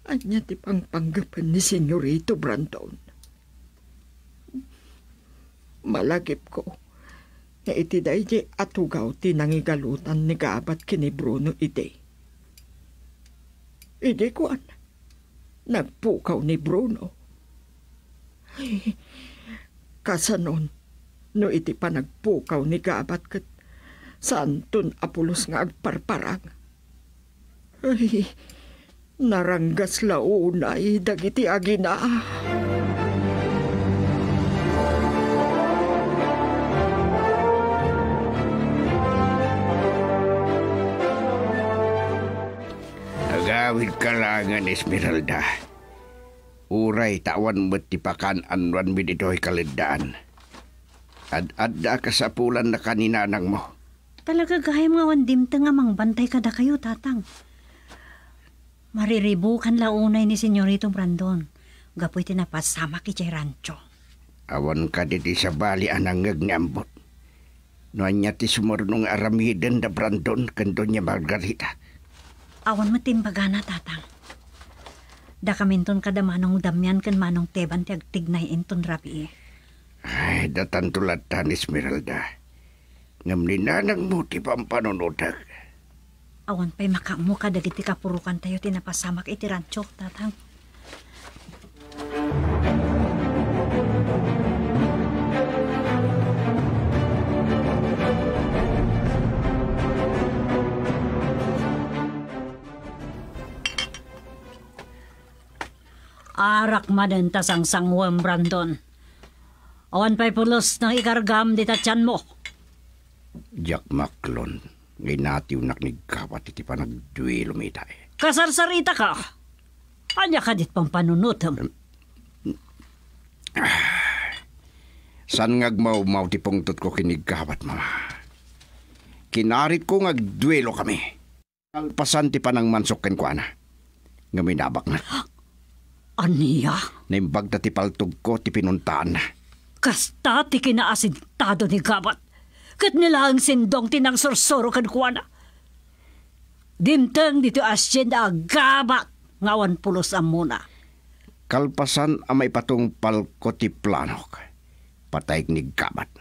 ania ti pangpanggepen ni Senyorito Brandon? Malagipko nga iti daydi a tugaw ti nangigalutan ni Gabat ken ni Bruno idi. Idi kuan, nagpukaw ni Bruno. Ay, kasanon no iti panagpukaw ni Gabat ket saanton a pulos nga agparparang? Ay, naranggas la unay dagiti agina. Agawidka laengen, Esmeralda. Uray ta awan met ti pakaan-anoanmi ditoy kaleddaan. Ad-adda a kasapulannaka ni nanangmo. Talaga gayam nga awan dimteng a mangbantay kadakayo, Tatang. Mariribukan la unay ni Senyorito Brandon gapu iti napasamak idiay rancho. Awan kadi ti sabali a nangngeg ni Ambot. No ania ti sumurno nga aramiden da Brandon ken Doña Margarita? Awan met ti imbagana, Tatang. Dakaminton kada Manong Damian ken Manong Teban ti agtignay inton rabii. Ay, datanto latta ni Esmeralda. Ngem ni nanangmo ti pampanunotek. Awan pay makaammo kadagiti kapurokantayo ti napasamak iti rancho, Tatang. Arak manen ta sangsanguem, Brandon. Awan pay pulos nga ikargam dita tianmo. Diak maklon nga inatiwnak ni Gabat iti panagduelom ita. Kasarsaritaka. Ania kadi ti pampanunotem? Saan nga agmawmaw ti pungtotko ken ni Gabat, Mama. Kinaritko nga agduelokami. Kalpasan ti panangmansok kenkuana, ngem inabakna. Ania? Naimbagna ti paltogko ti pinuntaanna. Kasta ti kinaasintado ni Gabat, ket ni laeng Sindong ti nangsursuro kenkuana. Dimteng ditoy asienda a Gabat nga awan pulos ammona. Kalpasan a maipatungpalko ti planok, patayek ni Gabat.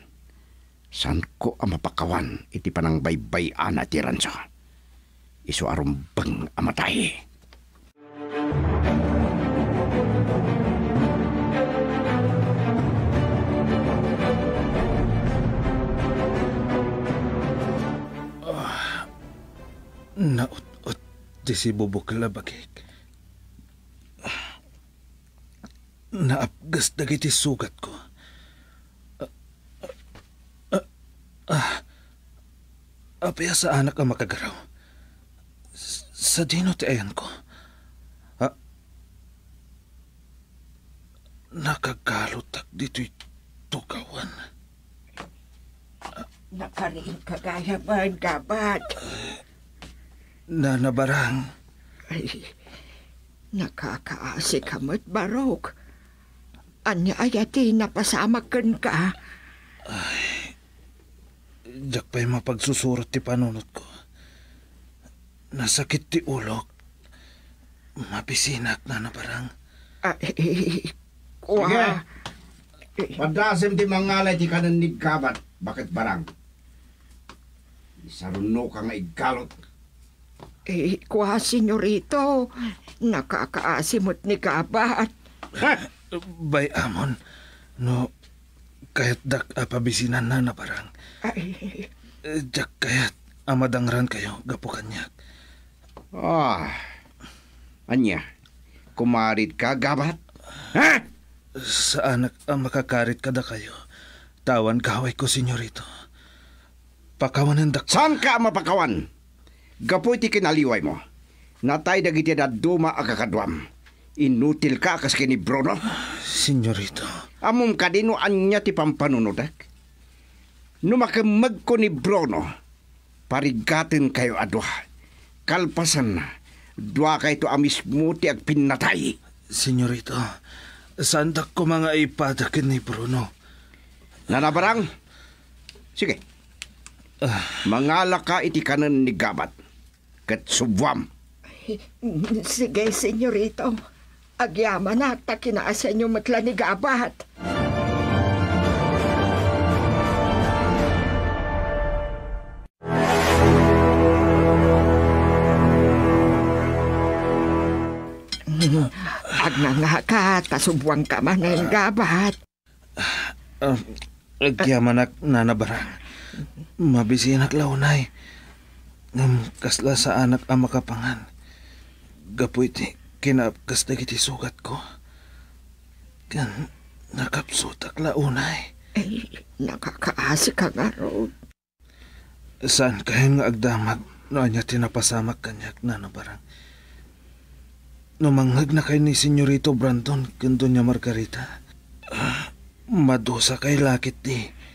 Saanko a mapakawan iti panangbaybay-ana ti rancho. Isu a rumbeng a matay. Ah, naut-ot ti sibubukla bagik. Naapgas dagiti sugatko. Ah, ah, ah, apay a saanak a makagaraw? S-, sadino ti ayanko? Ah, nakagalutak ditoy tugawan. Nakariingka gayam, Gabat. Nana Barang. Ay, nakakaasika met, Barok. Ania aya ti napasamak kenka? Ay, diak pay mapagsusurot ti panunotko. Nasakit ti ulok. Mabisinak, Nana Barang. Ah, eh, eh, kua. Sige. Padasem ti mangala iti kanen ni Gabat, Baket Barang. Isarunoka nga iggalot. Eh, kua, Senyorito, nakakaasi met ni Gabat. Ha? Bay-amon, no kayatdak a pabisinan, Nana Barang. Ay. Eh, diak kayat a madangrankayo gapu kaniak. Ah, ania? Kumarit ka, Gabat? Ha? Saanak a makakarit kadakayo, ta awan gawayko, Senyorito. Pakawanendak. Saanka a mapakawan? Gapu iti kinaliwaymo, natay dagiti dadduma a kakaduam. Inutilka a kas ken ni Bruno. Senyorito. Ammom kadi no ania ti pampanunotek? No makemmegko ni Bruno, parigatenkayo a dua. Kalpasanna, duakayto a mismo ti agpinnatay. Senyorito, saandak koma nga aipada ken ni Bruno. Nana Barang, sige. Ah. Mangalaka iti kanen ni Gabat, ket subuam. Sige, Senyorito. Agyamanak ta kinaasianyo met la ni Gabat. Agnangaka ta subuanka manen, Gabat. Ah, agyamanak, Nana Barang. Mabisinak la unay. Ngem kasla saanak a makapangan gapu iti kinaapgas dagiti sugatko. Ken nakapsutak la unay. Ay, nakakaasika ngarud. Saankayon nga agdamag no ania ti napasamak kaniak, Nana Barang. No mangngegnakayo ni Senyorito Brandon ken Doña Margarita, ah, madusakay la ketdi.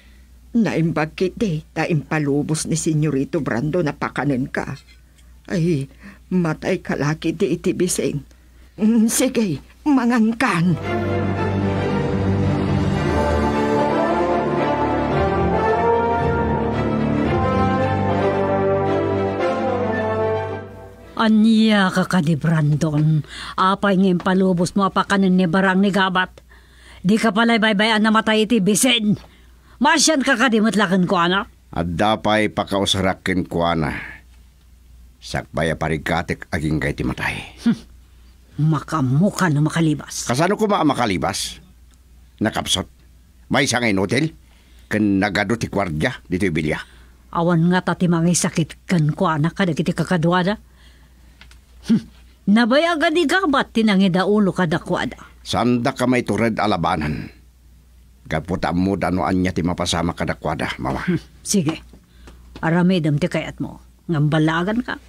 Naimbag ketdi ta impalubos ni Senyorito Brandon a pakanenka. Ay, matayka la ketdi iti bising. Mm, sige, mangankan. Ania ka kadi, Brandon? Apay nga impalubosmo a pakanen ni Barang ni Gabat? Dika pay baybay-an a matay iti bisin? Maasianka kadi met la kenkuana? Adda pay pakausarak kenkuana. Sakbay a parigatek agingga iti matay. Hmm. Makaammoka no makalibas. Kasano koma a makalibas? Nakapsut. Maysa nga inutil ken nagadu ti guardia ditoy bilia. Awan ngata ti mangisakit kenkuana kadagiti kakaduada. Hmm. Nabayagan ni Gabat ti nangidaulo kadakuada. Saandak a maitured a labanan. Gapu ta ammoda no ania ti mapasamak kadakuada, Mama. Hmm. Sige. Aramidem ti kayatmo. Ngem ballaaganka.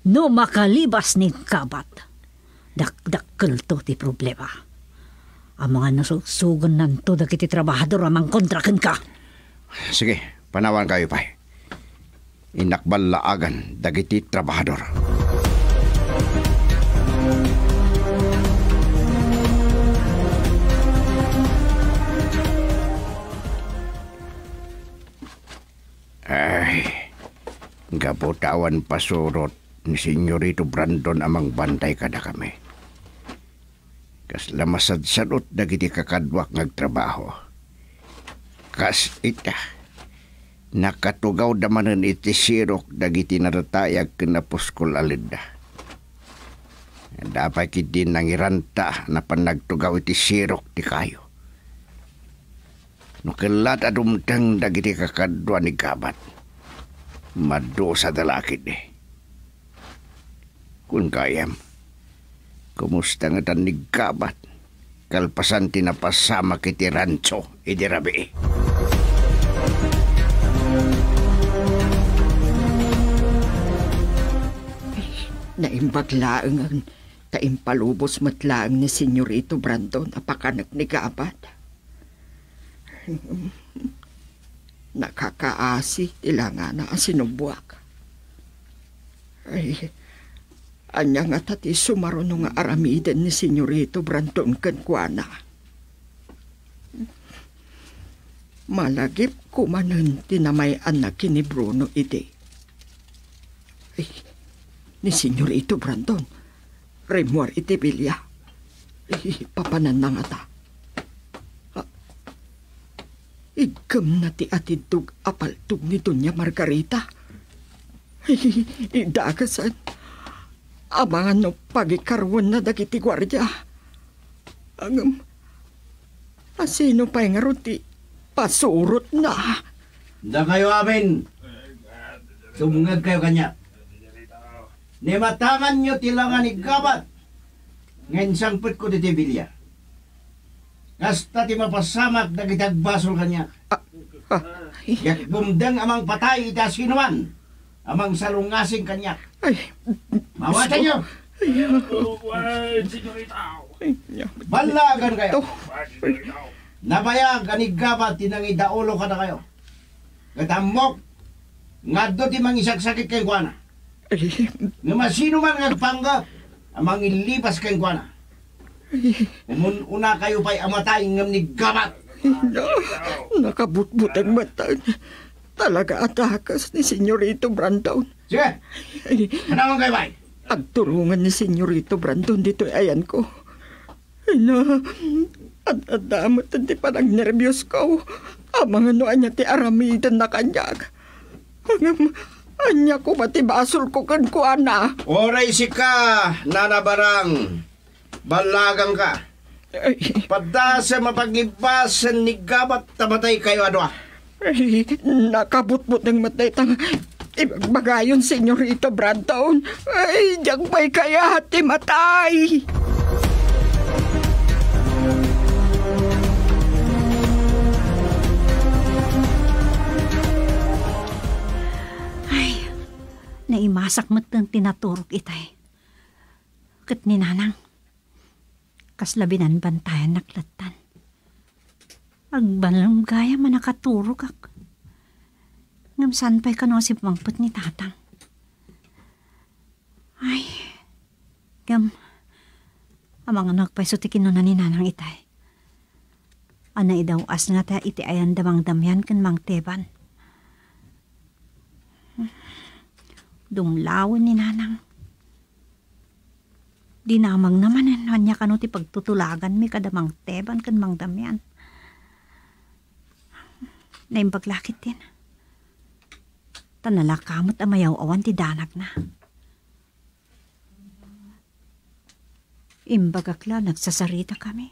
No makalibas ni Gabat, dakdakkelto ti problema. Amangan no sugsugennanto dagiti trabahador a mangkontra kenka. Sige, panawankayo pay. Innak ballaagan dagiti trabahador. Ay, gapu ta awan pasurot ni Senyorito Brandon a mangbantay kadakami. Kasla masadsadot dagiti kakaduak nga agtrabaho. Kas ita, nakatugawda manen iti sirok dagiti nadatayag ken napuskol a ledda. Adda pay ketdi nangiranta napan nagtugaw iti sirok ti kayo. No kellat a dumteng dagiti kakadua ni Gabat, madusada la ketdi. Kun gayam, kumusta ngatan ni Gabat kalpasan ti napasamak iti rancho idi rabii? Naimbag laengen ta impalubos met laeng ni Senyorito Brandon a pakanek ni Gabat. Nakakaasi ti langana a sinuboak. Ay, ania ngata ti sumaruno nga aramiden ni Senyorito Brandon kenkuana? Malagipko manen ti namay-anna ken ni Bruno idi. Ay, ni Senyorito Brandon, rimmuar iti bilia. Ay, papananna ngata. Ah, iggemna ti atiddog a paltog ni Doña Margarita. Ay, idagasan. Amangan no pagikaruenna dagiti guardia. Ngem, asino pay ngarud ti pasurotna? Dakayo amin, dumngegkayo kaniak. Nimatanganyo ti langa ni Gabat nga insangpetko ditoy bilia. Kasta ti mapasamak dagiti agbasol kaniak. Ah, ah, ay. Diak dumdeng a mangpatay iti asinoman a mangsalungasing kaniak. Ay, mawatanyo! Ay, ay, senyorita. Ay, ay. Ballaagankayo. To. Nabayag a ni Gabat ti nangidaulo kadakayo. Ket ammok nga adda ti mangisaksakit kenkuana. Ay. Ngem asino man nga agpanggep a mangilibas kenkuana? Umun-unakayo pay a matay ngem ni Gabat. Na, nakabutbuteng met talaga a dakes ni Senyorito Brandon. Sige, kanawankayo pay. Agturongen ni Senyorito Brandon ditoy ayanko. Ay na, ad-adda met ti panagnerbios ko. Amangan no ania ti aramidenna kaniak. Ngem, ania koma ti basolko kenkuana? Uray sika, Nana Barang. Ballaaganka. Ay. Padasem a paglibasen ni Gabat ta mataykayo a dua. Ay, nakabutbuteng met dayta nga ibagbagayon, Senyorito Brandon. Ay, diak pay kayat ti matay. Ay, naimasak met ti naturok itay. Ket ni Nanang, kasla binanbantayannak lattan. Agbalem gayam a nakaturogak. Ngem saan pay kano a simmangpet ni Tatang? Ay, ngem, amangan no agpayso ti kinuna ni Nanang itay. A naidaw-as ngata iti ayan da Mang Damian ken Mang Teban. Dumlawen ni Nanang. Dinamagna manen no ania kano ti pagtutulaganmi kada Mang Teban ken Mang Damian. Naimbag la ketdin. Ta nalaka met a mayaw-awan ti danagna. Imbagak la, nagsasaritakami.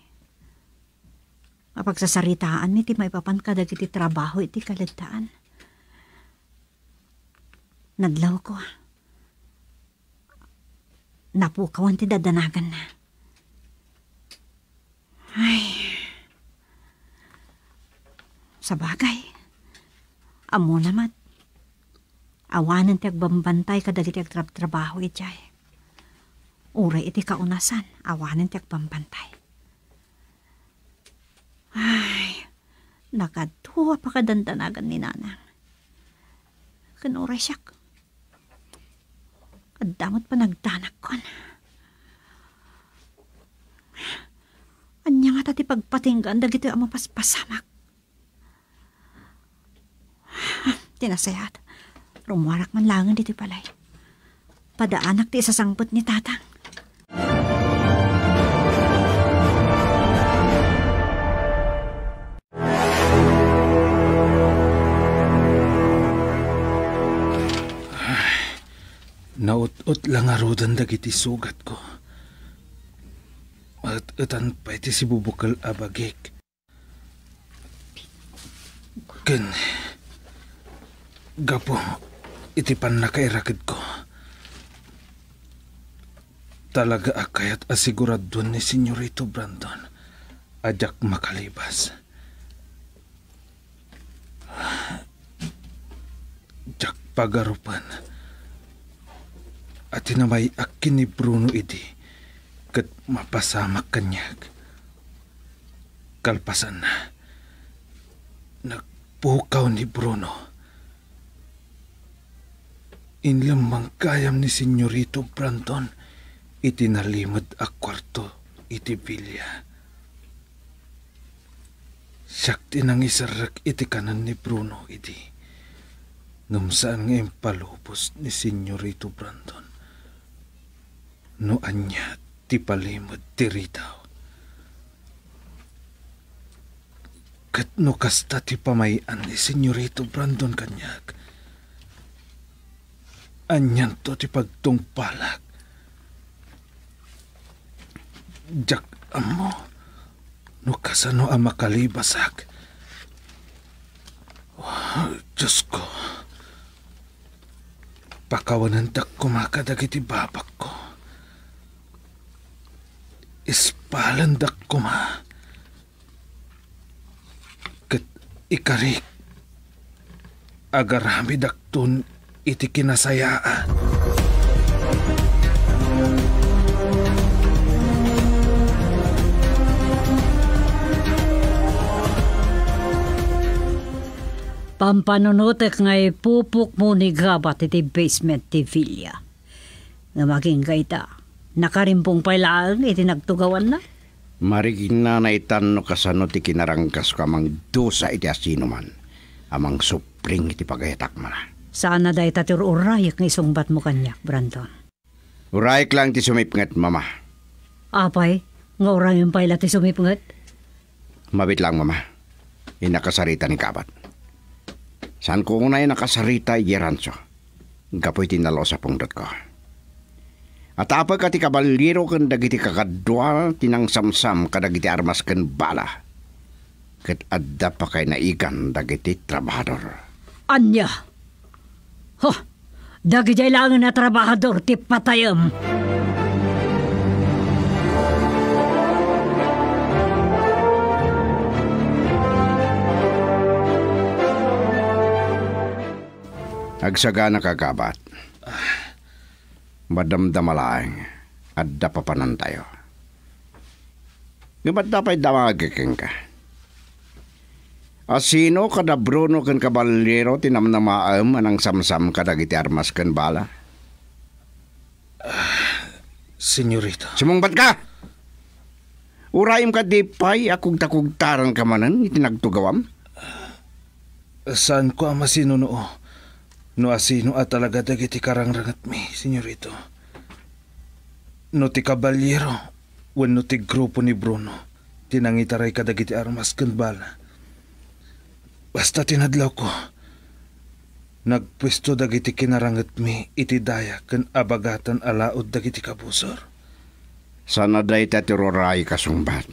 Mapagsasaritaanmi ti maipapan kadagiti trabaho iti kaleddaan. Nadlawko. Napukawan ti dadanaganna. Ay. Sabagay, ammona met. Awanen ti agbambantay kadagiti agtrabtrabaho idiay. Uray iti kaunasan, awanen ti agbambantay. Ay, nakaduapak a dandanagan ni Nanang. Ken uray siak, adda met panagdanakkon. Ania ngata ti pagpatinggaan dagitoy a mapaspasamak? Ti nasayaat, rummuarak man laengen ditoy balay. Padaanak ti isasangpet ni Tatang. Naut-ot la ngaruden dagiti sugatko. Et-etan pay ti sibubukel a bagik. Ken gapu iti pannakairakedko, talaga a kayat a siguraduen ni Senyorito Brandon a diak makalibas. Diak pagarupen a tinamayak ken ni Bruno idi ket mapasamak kaniak. Kalpasanna, nagpukaw ni Bruno. Inlemmeng gayam ni Senyorito Brandon iti nalimed a kuarto iti villa. Siak ti nangiserrek iti kanen ni Bruno idi, ngem saan nga impalubos ni Senyorito Brandon no ania ti palimed ti ritaw. Ket no kasta ti pamay-an ni Senyorito Brandon kaniak, anianto ti pagtungpalak? Diak ammo no kasano a makalibasak. Oh, Diosko, pakawanendak koma kadagiti babakko. Ispalendak koma. Ket ikarik, agaramidakton iti kinasayaan. Pampanunotek nga ipupukmo ni Gabat iti basement ti villa. Ngem agingga ita, nakarimbong pay laeng iti nagtugawanna. Marigna naitan no kasano ti kinarangkasko a mangdusa iti asinoman a mangsupling iti pagayatak mana. Saan a dayta ti ur-urayek nga isungbatmo kaniak, Brandon. Urayek laeng ti sumipnget, Mama. Apay, nga urayem pay la ti sumipnget? Mabiit laeng, Mama. Innakasarita ni Gabat. Saanko unay a nakasarita idiay rancho gapu iti nalus a pungtotko. Atapek a ti kaballero ken dagiti kakaduana ti nangsamsam kadagiti armas ken bala, ket adda pakainaigan dagiti trabahador. Ania? Huh! Dagidiay laengen a trabahador ti patayem. Agsagana, Gabat. Madamdama laeng, adda papanantayo. Ngem adda pay damagek kenka. Asino kada Bruno ken kaballero ti namnamaem a nangsamsam kadagiti armas ken bala? Ah, senyorita. Sumungbatka! Urayem kadi pay a kugtakugtaranka manen iti nagtugawam? Saanko a masinuno no asino a talaga dagiti karangrangetmi, senyorito. No ti kabalyero wenno ti grupo ni Bruno ti nangitaray kadagiti armas ken bala, basta tinadlawko, nagpuesto dagiti kinarangetmi iti daya ken abagatan a laod dagiti kabusor. Saan a dayta ti uray, kasungbat.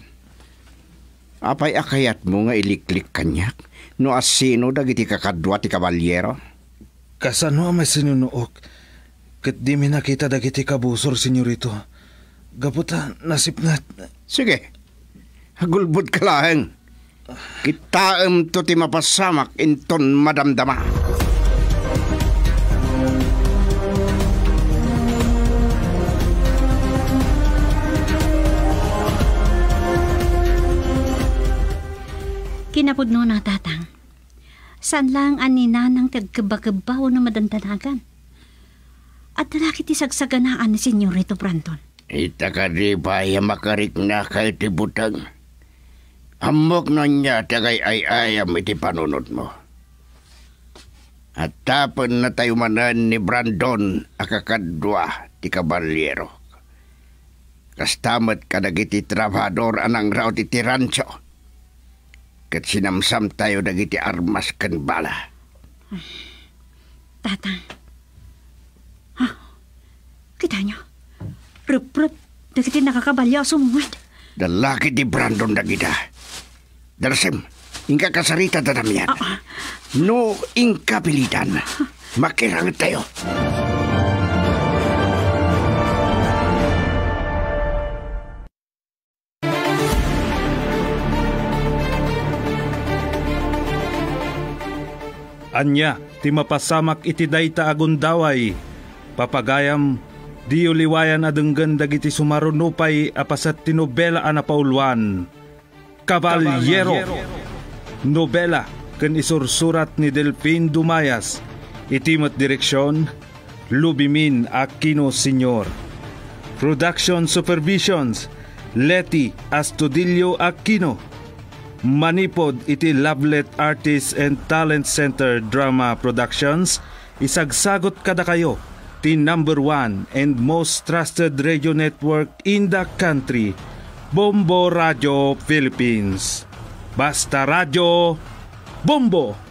Apay a kayatmo nga iliklik kaniak no asino dagiti kakadua ti kabalyero? Kasano a masinunook ket dimi nakita dagiti kabusor, Senyorito? Gapu ta nasipnget. Sige, agulbodka laeng. Kitaemto ti mapasamak inton madamdama. Kinapudnona, Tatang. Saan laeng a ni Nanang ti agkebba-kebba wenno madandanagan. Adda la ket ti sagsaganaan ni Senyorito Brandon. Ita kadi pay a makariknaka iti buteng? Ammok no ania ti agay-ay-ayam iti panunotmo. Addapennatayo manen ni Brandon a kakadua ti kabalyero. Kasta met kadagiti trabahador a nangraut iti rancho. Ket sinamsamtayo dagiti armas ken bala. Tatang. Ha? Kitaenyo? Reprep dagiti nakakabalio a sumungad. Dallaki ti Brandon dagita. Darasem, inka kasarita da Damian. Ah, ah. No inka pilitan, makirangettayo. Ania ti mapasamak iti dayta a gundaway? Papagayam, diyo liwayan a denggen dagiti sumaruno pay a paset ti nobela a napauluan, Caballero. Nobela ken isursurat ni Delfin Dumayas. Iti met direksion, Lubimin Aquino Senior. Production supervisions, Leti Astudillo Aquino. Manipod iti Lovelet Artist and Talent Center Drama Productions, isagsagot kadakayo ti number one and most trusted radio network in the country, Bombo Radio Philippines. Basta Radio, Bombo!